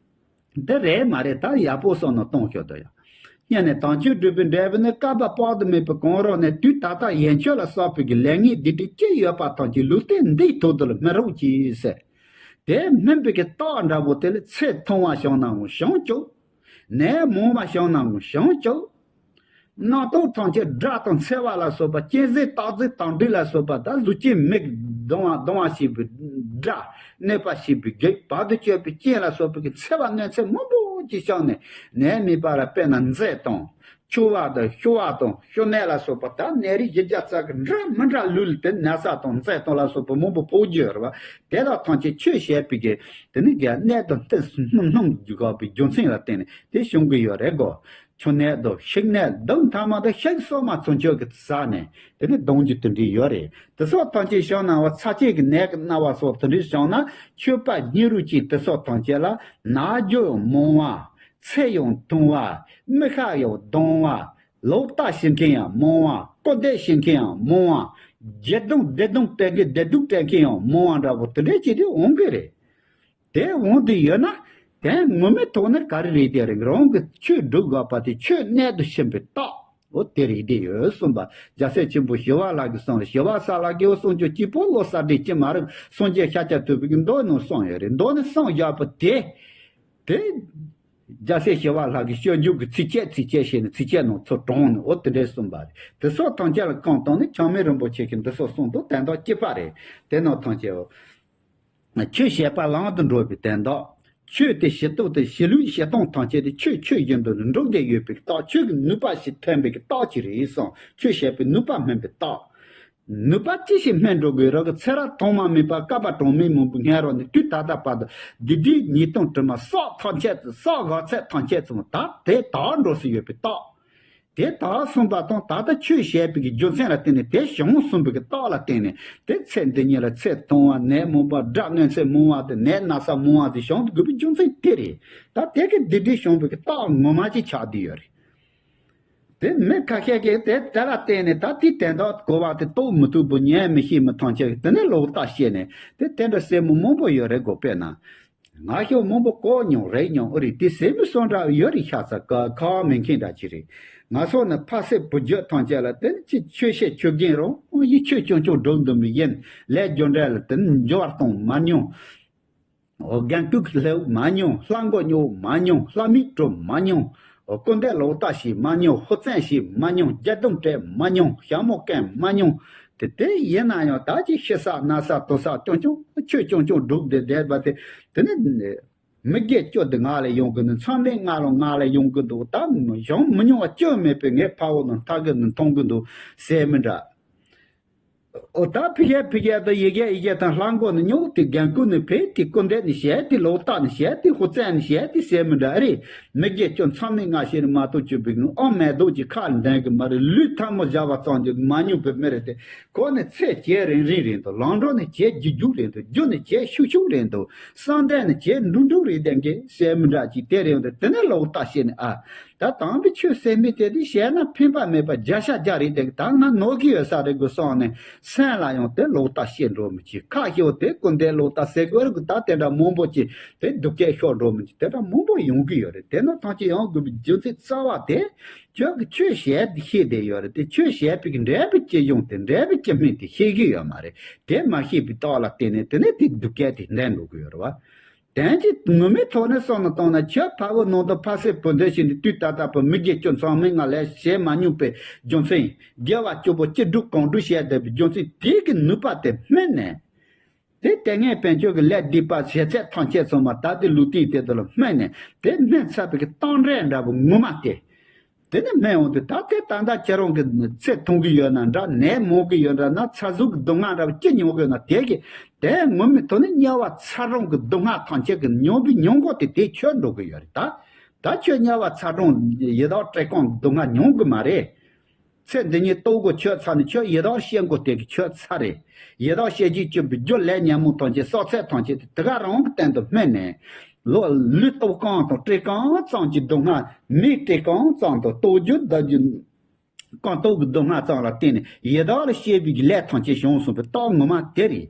འདི་རེད་མ་རེད། ད་ཡག་པོ་བསམ་ནས་གཏོང་ཤོག་དོ་ཡ། སྙན་ནས་དམ་ཆོས་སྒྲུབ་པའི་འབྲས་བུ་ནི། བསྐལ་པ་དཔག་ཏུ་མེད་པའི་གོང་རོལ་ནས། དུས་ད་ལྟ་ཡན་ཆད་ལ་བསགས་པའི་གི་ལས་ངན་སྡིག་སྒྲིབ་ཅི་ཡོད་པ་ཐམས་ཅད་ལུས་རྟེན་འདིའི་ཐོག་ཏུ་ལ་སྨིན་རོགས་གྱིས་ཟེར། དེ་སྨིན་པའི་གི་རྟགས་འདྲ་པོ་དེ་ལ་ཚེ་ཐུང་བ་བྱུང་ནའང་བྱུང་བཅུག་ནད་མང་བ་བྱུང་ནའང་བྱུང་བཅུག་རྣམ་རྟོག་ཐམས་ཅད་དགྲ་དང་འཚེ་བ་ལ་སོགས་པ་གཅན་གཟན་སྟག་གཟིག་དང་སྦྲུལ་ལ་སོགས་པ་ད་གཟུགས་ཅན་མི་གདུང་བ་གདུང་བ་བྱེད་པའི་དགྲ། གནོད་པ་བྱེད་པའི་བགེགས། བར་དུ་གཅོད་པའི་རྐྱེན་ལ་སོགས་པའི་གི་འཚེ་བ་གནོད་འཚེ་མང་པོ་ཅིག་བྱུང་ནས་ནད་མེད་པ་ལ་དཔེར་ན་མཛེ་དང་། ཆུ་བ་དང་ཤུ་བ་དང་ཤུ་ནད་ལ་སོགས་པ་ད་ནད་རིགས་བཞི་བརྒྱ་རྩ་གི་འདྲ་མི་འདྲ་ལུས་ལ་དེ་ན་ཚ་དང་མཛེ་དང་ལ་སོགས་པ་མང་པོ་ཕོག་རྒྱུ་ཡོད་རེད་བ། དེ་དག་ཐམས་ཅད་ཆོས་བཤད་པའི་གི་དེ་ནི་གི་གནད་དང་གཏིང་སྣུམ་སྣུམ་དགོས་པའི་རྒྱུ་མཚན་ལ་བརྟེན་ནས་དེ་བྱུང་གི་ཡོད་རེད་གོ། ཆུ་ནད་དང་ཤིག་ནད་དང་ཐ་མ་དང་ཤིག་སོགས་མ་ཚུན་ཆད་ཀྱི་ཟ་ནས་དེ་ནི་གདུང་རྒྱུ་དེ་འདྲ་ཡོད་རེད། དེ་སོགས་ཐམས་ཅད་བྱུང་ན་བ་ཚ་གཅིན་གྱི་ནད་ཀྱི་ན་བ་སོགས་དེ་འདྲ་བྱུང་ན་མཆོད་པ་སྙིང་རུས་ཀྱིས་དེ་སོགས་ཐམས་ཅད་ལ་ན་རྒྱུ་ཡང་མང་བ། ཚེ་ཡང་ཐུང་བ། མི་ཤ་ཡང་གདུང་བ། ལོག་ལྟ་བྱེད་མཁན་ཡང་མང་བ། སྐུར་འདེབས་བྱེད་མཁན་ཡང་མང་བ། སྒྱེ་རྡུང་བདེ་རྡུང་སྤྲད་མཁན་བདེ་སྡུག་སྤྲད་མཁན་ཡང་མང་བ་འདྲ་པོ་དེ་འདྲ་ཅིག་དེ་འོང་གི་རེད། དེ་འོང་དུ་ཡོད་ན། དེ་ངོ་མའི་ཐོག་ནས་ག་རེ་རེད་དེ་རེད། རང་གི་ཆོས་སྒྲུབ་དགོས་པ་དེ་ཆོས་གནད་དུ་ཕྱིན་པའི་རྟགས། འོ་དེ་རེད་དེ་ཡོད་གསུངས་པ། རྒྱལ་སྲས་ཆེན་པོ་ཞི་བ་ལྷ་གིས་གསུངས་རེད། ཞི་བ་ས་ལ་གིས་འོ་གསུངས་རྒྱུ་གཅིག་པོ་བློ་གསལ་འགྲེལ་གྱི་མ་རིག་སངས་རྒྱས་ཤཱཀྱ་ཐུབ་པའི་གི་མདོ་ནང་གསུངས་ཡོད་རེད། མདོ་ནས་གསུངས་བཞག་པ་དེ། དེ། རྒྱལ་སྲས་ཞི་བ་ལྷ་གིས་སྤྱོད་འཇུག་གི་ཚིགས་བཅད་ཚིགས་བཅད་བྱས་ནས་ཚིགས་བཅད་ནང་ཚུར་དྲངས་ནས་འོ་དེ་འདྲས་གསུངས་པ་རེད། དེ་སོགས་ཐམས་ཅད་ལ་བསྐང་བཏང་ནས་ཆགས་མེད་རིན་པོ་ཆེ་གིས་འདི་སོགས་གསུངས་འདུག་དོན་དག་གཅིག་པ་རེད། དེ་རྣམས་ཐམས་ཅད། ཆོས་བཤད་པ་ལམ་དུ་འགྲོ་བའི་དོན་དག་ཆོས་དེ་ཞུ་སྟངས་དེ་ཞུ་ལུགས་བཤད་སྟངས་ཐམས་ཅད་དེ་ཆོས་ཆོས་བཞིན་དུ་འགྲོ་བསྡད་ཡོད་པའི་རྟགས། ཆོས་ཀྱི་ནུས་པ་ཞིག་ཐོན་པའི་རྟགས་ཅིག་རེད་གསུངས། ཆོས་བཤད་པའི་ནུས་པ་སྨིན་པའི་རྟགས། ནུས་པ་ཅི་ཞིག་སྨིན་འགྲོ་དགོས་རོགས་ཀྱི་ཚེ་རབས་ཐོག་མ་མེད་པ་བསྐལ་པ་གྲངས་མེད་མང་པོའི་སྔ་རོལ་ནས་དུས་ད་ལྟ་བར་དུ་སྡིག་སྒྲིབ་ཉེས་ལྟུང་དྲི་མ་བསགས་ཐམས་ཅད་ཚུ་བསགས་འགག་ཚད་ཐམས་ཅད་ཚུ་ད་དེ་དག་འགྲོ་སྲིད་ཡོད་པའི་རྟགས། དེ་དག་གསུངས་པ་དང་ད་ལྟ་ཆོས་བཤད་པའི་རྒྱུ་མཚན་ལ་བརྟེན་ནས་དེ་བྱུང་གསུངས་པའི་རྟགས་ལ་བརྟེན་ནས་དེ་ཚེ་འདི་ཉིད་ལ་ཚེ་ཐུང་བ་ནད་མང་པ་དགྲ་གནོད་འཚེ་མང་བ་དེ་ནད་ན་ཚ་མང་བ་དེ་བྱུང་དགོས་པའི་རྒྱུ་མཚན་དེ་རེད། ད་དེ་གི་སྡིག་སྒྲིབ་བྱུང་བའི་རྟགས་ངོ་མ་ཅིག་ཆགས་བསྡད་ཡོད་རེད། དེ་མི་ཁ་ཤས་ཀྱིས་དེ་དེ་ལ་བརྟེན་ནས་ད་དེའི་དོན་དག་གོ་བ་དེ་རྟོགས་མི་ཐུབ་པ་ཉན་མི་ཤེས་མི་ཐམས་ཅད་ཀྱིས་དེ་ནས་ལོག་ལྟ་བྱས་ནས་དེ་དེ་འདྲ་སེམས་མོ་མང་པོ་ཡོད་རེད་གོ། དཔེར་ན། ང་ཤོག་མང་པོ་གོ་མྱོང་རེད་མྱོང་ཨོ་རེད། དེ་སེམས་མི་སོང་འདྲ་ཡོད་རེད། ཤ་ཚ་ཀ་ཁ་མི་མཁན་འདྲ་ཅིག་རེད། ང་ཚོ་ནི་ཕ་སེ་བུ་རྒྱུད་ཐམས་ཅད་ལ་དེ་ནི་ཅི་ཆོས་བཤད་ཆོས་རྒན་རུང་ཡི་ཆོས་ཆུང་ཆུང་སྒྲུབ་འདུག་མི་ཡིན། ལས་རྒྱུ་འབྲས་ལ་དེ་ནི་འགྱུར་བ་གཏོང་མ་མྱོང་། འོ་རྒན་སྐུག་སླེབས་མ་མྱོང་། ལྷ་མགོ་ཉོ་མ་མྱོང་། ལྷ་མིག་སྒྲུབ་མ་མྱོང་། སྐུར་འདེབས་ལོག་ལྟ་བྱེད་མ་མྱོང་། ཧུར་བརྩོན་བྱེད་མ་མྱོང་། རྒྱ་སྡོམ་སྤྲད་མ་མྱོང་། ཞྭ་མོ་བཀལ་མ་མྱོང་། དེ་དེ་ཡིན་ན་ཡང་ད་ཅིག་ཤི་ས་ན་ས་དུ་ས་ཅུང་ཅུང་ཆོས་ཅུང་ཅུང་སྒྲུབ་བསྡད་བསྡད་པ་དེ། དེ་ནི་མི་དགེ་བཅུ་དེ་ང་ལ་ཡོང་གི་འདུག་མཚམས་མེད་ལྔ་ལ་ང་ལ་ཡོང་གི་འདུག་ད་གཞུང་མི་ཉུང་བ་བཅུ་མེད་པའི་ངའི་ཕ་བོ་ནང་ཐག་གི་ནང་མཐོང་གི་འདུག་ཟེར་མི་འདྲ། ཨོ་ད་ཕི་གེ་ཕི་གེ་དང་ཡི་གེ་ཡི་གེ་དང་ལྷ་མགོ་ནི་ཉོག་དེ་རྒན་རྒོན་ནི་ཕེ་དེ་སྐུར་འདེབས་ནི་བྱས་དེ་ལོག་ལྟ་ནི་བྱས་དེ་ཧུར་བརྩོན་ནི་བྱས་དེ་ཟེར་མི་འདྲ་ཨེ་རེད། མི་དགེ་བཅུ་མཚམས་མེད་ལྔ་བྱས་ནི་མ་གཏོགས་བཅུ་པའི་ཨོ་མེ་དོག་གི་ཁ་ལ་འདོན་གི་མ་རེད། ལུས་ཐལ་མོ་སྦྱར་བ་ཙམ་གྱིས་མ་མྱོང་པའི་མི་རེད་དེ། ཁོ་ནི་ཚེ་བྱེད་རིང་རིང་རེད་འདུག་ལམ་འགྲོ་ནི་བྱེད་རྒྱུག་རྒྱུག་རེད་འདུག་རྒྱུ་ནི་བྱེད་ཤུགས་ཤུགས་རེད་འདུག་བསམ་གཏན་ནི་བྱེད་འགྲུབ་འགྲུབ་རེད་དེ་འགའི་ཟེར་མི་འདྲ་ཅིག་དེ་རེད་འདུག་དེ་ནི་ལོག་ལྟ་བྱས་ནི་ཨ། ད་དམ་པའི་ཆོས་ཟེར་མི་དེ་དེ་བཤད་ན་ཕན་པ་མེད་པ་བརྒྱ་ཆ་བརྒྱ་རེད་དེ། ད་ང་ནོར་གི་ཡོད་ས་རེད་དགོས་བསམ་ནས་སེམས་ལ་ཡང་དེ་ལོག་ལྟ་བཤད་འགྲོ་མི་བྱེད། ཁ་ཤོ་དེ་སྐུར་འདེབས་ལོག་ལྟ་ཟེར་དགོས་རེད་དགོས། ད་དེ་འདྲ་མང་པོ་ཅིག་དེ་སྡུག་སྐད་ཤོར་འགྲོ་མི་བྱེད། དེ་འདྲ་མང་པོ་ཡོང་གི་ཡོད་རེད། དེ་ནི་ཐམས་ཅད་ཡོང་དགོས་པའི་རྒྱུ་མཚན་རྩ་བ་དེ་ཁྱོད་ཀྱི་ཆོས་བཤད་དེ་ཤེས་བསྡད་ཡོད་རེད་དེ། ཆོས་བཤད་པའི་འབྲས་བུ་ཅི་ཡོང་དེ་འབྲས་བུ་ཅི་སྨིན་དེ་ཤེས་ཀྱི་ཡོད་མ་རེད། དེ་མ་ཤེས་པའི་རྟགས་ལ་བརྟེན་ནས་དེ་ནས་དེ་སྡུག་སྐད་དེ་འདོན་འགྲོ་གི་ཡོད་རེད་བ། དོན་གྱི་ངོ་མའི་ཐོག་ནས་བསམ་བློ་བཏང་ན་ཁྱོད་ཕ་བོ་ནང་དུ་ཕ་སེ་བུ་འདོད་བྱས་ནས་དུས་ད་ལྟ་བུ་མི་དགེ་བཅུ་མཚམས་མེད་ལྔ་ལས་བྱེད་མ་མྱོང་པའི་རྒྱུ་མཚན། དགེ་བ་བཅུ་པོ་ཅི་སྒྲུབ་གང་སྒྲུབ་བྱས་བསྡད་པའི་རྒྱུ་མཚན་དེ་གི་ནུས་པ་དེ་སྨིན་ནས། དེ་ལྟས་ངན་དཔལ་འབྱོར་གྱི་ལས་སྡིག་པ་བྱས་ཚད་ཐམས་ཅད་ཚང་མ་ད་ལྟའི་ལུས་རྟེན་དེ་དག་ལ་སྨིན་ནས་དེ་སྨིན་ཚར་བའི་གི་གཏམ་འདྲ་འདྲ་བོ་ངོ་མ་དེ། དེ་ནི་སྨན་འོང་དུས་ད་ལྟའི་ད་ལྟ་ཁྱེད་རང་གི་ཚེ་ཐུང་གི་ཡོད་ན་འདྲ། ནད་མང་གི་ཡོད་འདྲ་ན། ཚ་ཟུག་གི་སྡུག་བསྔལ་འདྲ་བ་ཅི་མྱོང་གི་ཡོད་ན། དེ་གི་དེ་ངོ་མའི་ཐོག་ནས་དམྱལ་བ་ཚ་གྲང་གི་སྡུག་བསྔལ་ཐམས་ཅད་ཀྱི་མྱོང་གི་མྱོང་གོ་དེ་དེ་ཆོད་འགྲོ་གི་ཡོད་རེད། ད་ད་ཁྱོད་དམྱལ་བ་ཚ་གྲང་ཡི་དྭགས་བཀྲེས་སྐོམ་སྡུག་བསྔལ་མྱོང་གི་མ་རེད། ཚེ་འདི་ཉིད་ལྟོ་གོས་ཆོད་ཚར་ནས་ཁྱོད་ཡི་དྭགས་སྐྱེ་དགོས་དེ་གི་ཆོད་ཚར་རེད། ཡི་དྭགས་སྐྱེ་རྒྱུའི་སྤྱོད་པའི་རྒྱུ་ལས་ཉོན་མོངས་ཐམས་ཅད་བསགས་ཚད་ཐམས་ཅད་དེ་དེ་ག་རང་གི་སྟེང་དུ་སྨིན་ནས། ལོ་ལུས་ལྟོགས་གང་དང་བཀྲེས་གང་ཙམ་གྱི་སྡུག་བསྔལ། མིག་བཀྲེས་གང་ཙམ་དང་ལྟོ་རྒྱུ་ལྡག་རྒྱུ། རྐང་སྟོབས་ཀྱི་སྡུག་བསྔལ་ཙམ་ལ་བརྟེན་ནས་ཡི་དྭགས་ལ་སྐྱེ་བའི་གི་ལས་ཐམས་ཅད་བྱུང་སོང་བའི་རྟགས་ངོ་མ་དེ་རེད།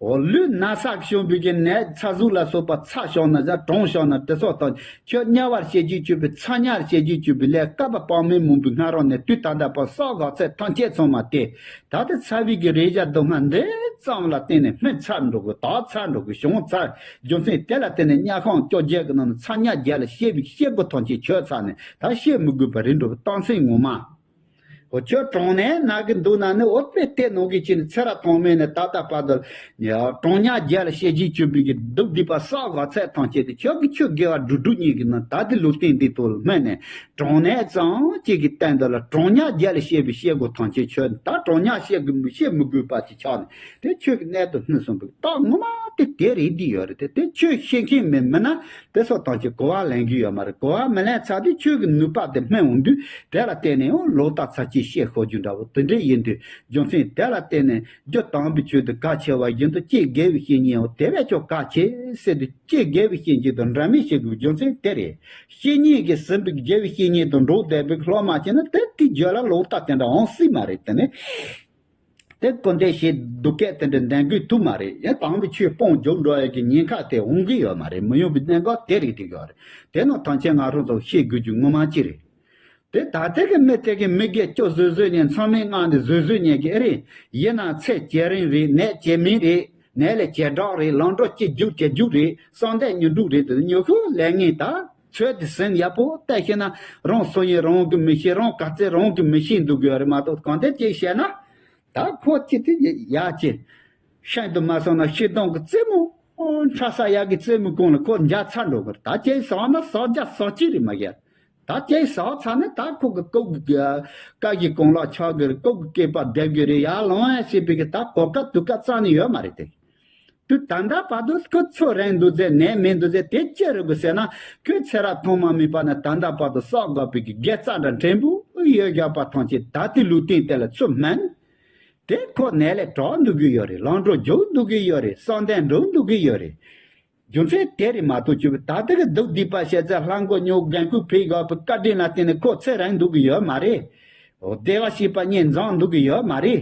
འོ་ལུས་ན་ཚ་བྱུང་བའི་གི་ནད། ཚ་ཟུག་ལ་སོགས་པ་ཚ་བྱུང་ན་ཡང་གྲང་བྱུང་ན་དེ་སོགས་དང་ཁྱོད་དམྱལ་བར་སྐྱེ་རྒྱུའི་སྤྱོད་པའི་ཚ་དམྱལ་སྐྱེ་རྒྱུའི་སྤྱོད་པའི་ལས་བསྐལ་པ་དཔག་མེད་མང་པོའི་སྔ་རོལ་ནས་དུས་ད་ལྟ་བར་བསགས་དགོས་ཚད་ཐམས་ཅད་ཚང་མ་དེ། ད་ལྟ་ཚ་བའི་གི་རེག་བྱ་སྡུག་བསྔལ་འདི་ཙམ་ལ་བརྟེན་ནས་སྨིན་ཚར་འགྲོ་གི། དག་ཚར་འགྲོ་གི། བྱུང་ཚར། རྒྱུ་མཚན་དེ་ལ་བརྟེན་ནས་དམྱལ་ཁམས་བཅོ་བརྒྱད་ཀྱི་ནང་ནས་ཚ་དམྱལ་བརྒྱད་ལ་སྐྱེ་བའི་སྐྱེ་དགུ་ཐམས་ཅད་ཆོད་ཚར་ནས་ད་སྐྱེ་མི་དགོས་པ་རེད་འགྲོ་གི་རྟགས་མཚན་ངོ་མ། འོ་ཁྱོད་གྲང་ནད་ན་གི་འདུག་ན་ནི་འོ་དཔེ་དེ་ནང་གི་ཕྱིན་ནས་ཚེ་རབས་ཐོག་མེད་ནས་ད་ལྟ་བར་དུ་གྲང་དམྱལ་བརྒྱད་ལ་སྐྱེ་རྒྱུའི་སྤྱོད་པའི་གི་སྡུག་སྡིག་པ་བསགས་དགོས་ཚད་ཐམས་ཅད་དེ་ཁྱོད་ཀྱི་ཆོས་དགེ་བ་སྒྲུབ་སྒྲུབ་གཉིས་ཀྱི་ནང་ད་ལྟའི་ལུས་རྟེན་འདི་ཐོག་ལ་སྨིན་ནས། གྲང་ནད་ཙམ་གཅིག་གི་སྟེང་དུ་ལ་གྲང་དམྱལ་བརྒྱད་ལ་སྐྱེ་བའི་སྐྱེ་དགུ་ཐམས་ཅད་ཆོད། ད་གྲང་དམྱལ་སྐྱེ་དགུ་སྐྱེ་མི་དགོས་པ་ཅིག་ཆགས་ནས་དེ་ཆོས་ཀྱི་གནད་དུ་སྨིན་སོང་བའི་རྟགས་ངོ་མ་དེ་དེ་རེད། འདི་ཡོད་རེད་དེ། དེ་ཆོས་ཤེས་མཁན་མིན་མིན་ན་དེ་སོགས་ཐམས་ཅད་གོ་བ་ལེན་གི་ཡོད་མ་རེད། གོ་བ་མི་ལེན་ཚར་དུས་ཆོས་ཀྱི་ནུས་པ་དེ་སྨིན་འོང་དུས་དེ་ལ་བརྟེན་ནས་ཡང་ལོག་ལྟ་ཚར་གཅིག་བཤད་ཤོར་རྒྱུ་འདྲ་བོ་དེ་འདྲ་ཡིན་དུས། རྒྱུ་མཚན་དེ་ལ་བརྟེན་ནས་རྒྱུ་དམ་པའི་ཆོས་དེ་གལ་ཆེ་བ་བཞིན་དུ་ཅི་དགེ་བའི་བཤེས་གཉེན་འོ་དེ་བས་ཀྱང་གལ་ཆེ་ཟེར་དུས། ཅི་དགེ་བའི་བཤེས་གཉེན་དང་འདྲ་མིན་ཞིག་གི་རྒྱུ་མཚན་དེ་རེད། བཤེས་གཉེན་གྱིས་ཟིན་པའི་དགེ་བའི་བཤེས་གཉེན་དང་འགྲོགས་བསྡད་པའི་སློབ་མ་བྱས་ན་དེ་དེའི་རྒྱུད་ལ་ལོག་ལྟ་དེ་འདྲ་འོང་སྲིད་མ་རེད། དེ་ནི་དེ་སྐུར་འདེབས་བྱེད་སྡུག་སྐད་དེ་འདྲ་འདོན་དགོས་ཐུག་མ་རེད། ཡང་དམ་པའི་ཆོས་སྤོང་རྒྱུག་འགྲོ་ཡ་གི་ཉེན་ཁ་དེ་འོང་གི་ཡོད་མ་རེད། མི་ཡོང་པའི་གནད་འགག་དེ་རེད། དེ་ཡོད་རེད། དེ་ནང་ཐམས་ཅད་ང་རང་ཚོ་ཤེས་དགོས་རྒྱུ་ངོ་མ་ཅི་རེད། དེ་ད་ལྟའི་གི་མི་དེ་གི་མི་དགེ་བཅུ་བཟོད་བཟོད་ཉན། མཚམས་མེད་ལྔ་འདི་བཟོད་བཟོད་ཉན་གི་ཨེ་རེད། ཡིན་ན་ཚེ་བྱེད་རིང་རེད། ནད་བྱེད་མིན་རེད། ནད་ལས་བྱེད་དྲག་རེད། ལམ་འགྲོ་སྐྱིད་རྒྱུག་བྱེད་རྒྱུག་རེད། བསམ་གཏན་ཉོན་དྲུག་རེད། དེ་ཉོ་ཤོག་ལས་ངན་ད་ཚོད་དེ་ཟིན་ཡག་པོ་བལྟས་ཤེ་ན་རང་སོ་ཡིན་རང་གི་མི་ཤེས། རང་ག་ཚད་རང་གི་མི་ཤེས་འདུག་གི་ཡོད་རེད་མ་གཏོགས། གང་ལྟར་ཅིག་བཤད་ན་ད་ཁོ་ཅི་དེ་ཡག་ཅི་ཤིན་ཏུ་མ་སོང་ན་ཤི་སྡོང་གི་རྩེ་མོ་འཁྲབ་ས་ཡག་གི་རྩེ་མོ་གོང་ལ་ཁོ་འཇག་ཚར་འགྲོ་གི་རེད། ད་ཅིག་ཟག་ན་ཟག་རྒྱ་ཟག་ཅི་རེད་མ་གི། ད་ཅིག་ཟག་ཚར་ནས་ད་ཁོ་གི་ལྐོག་གི་ཀ་གི་གོང་ལ་ཆགས་གི་རེད། ལྐོག་གི་སྐེད་པ་རྡེབ་གི་རེད། ཡར་ལོང་ཡ་བྱེད་པའི་གི་ད་གོ་སྐབས་དུས་སྐབས་རྩ་ནས་ཡོད་མ་རེད་དེ། དུས་ད་ལྟ་བར་དུ་ཁོ་ཚུར་རན་འདུག་ཟེར་ནས་མེད་འདུག་ཟེར་དེ་ཅི་རེད་གི་ཟེར་ན། ཁོས་ཚེ་རབས་ཐོག་མ་མེད་པ་ནས་ད་ལྟ་བར་དུ་བསགས་དགོས་པའི་གི་དགེ་རྩ་འདྲ་འདྲེན་པོ་ཡོད་རྒྱག་པ་ཐམས་ཅད་ད་ལྟའི་ལུས་རྟེན་དེ་ལ་ཚུར་སྨིན། དེ་ཁོ་ནད་ལས་དྲག་འདུག་གི་ཡོད་རེད། ལམ་འགྲོ་རྒྱུག་འདུག་གི་ཡོད་རེད། བསམ་གཏན་འགྲོ་འདུག་གི་ཡོད་རེད། རྒྱུ་མཚན་དེ་རེད་མ་གཏོགས་ཅི་བས་ད་ལྟ་གི་སྡུག་སྡིག་པ་བཤད་ཚད་ལྷ་མགོ་ཉོ་རྒན་རྒོན་ཕེབས་དགོས་པའི་བཀའ་དྲིན་ལ་བརྟེན་ནས་ཁོ་ཚེ་རིང་འདུག་གི་ཡོད་མ་རེད། འོ་བདེ་བ་བྱེད་པ་གཉིས་འཛོམས་འདུག་གི་ཡོད་མ་རེད།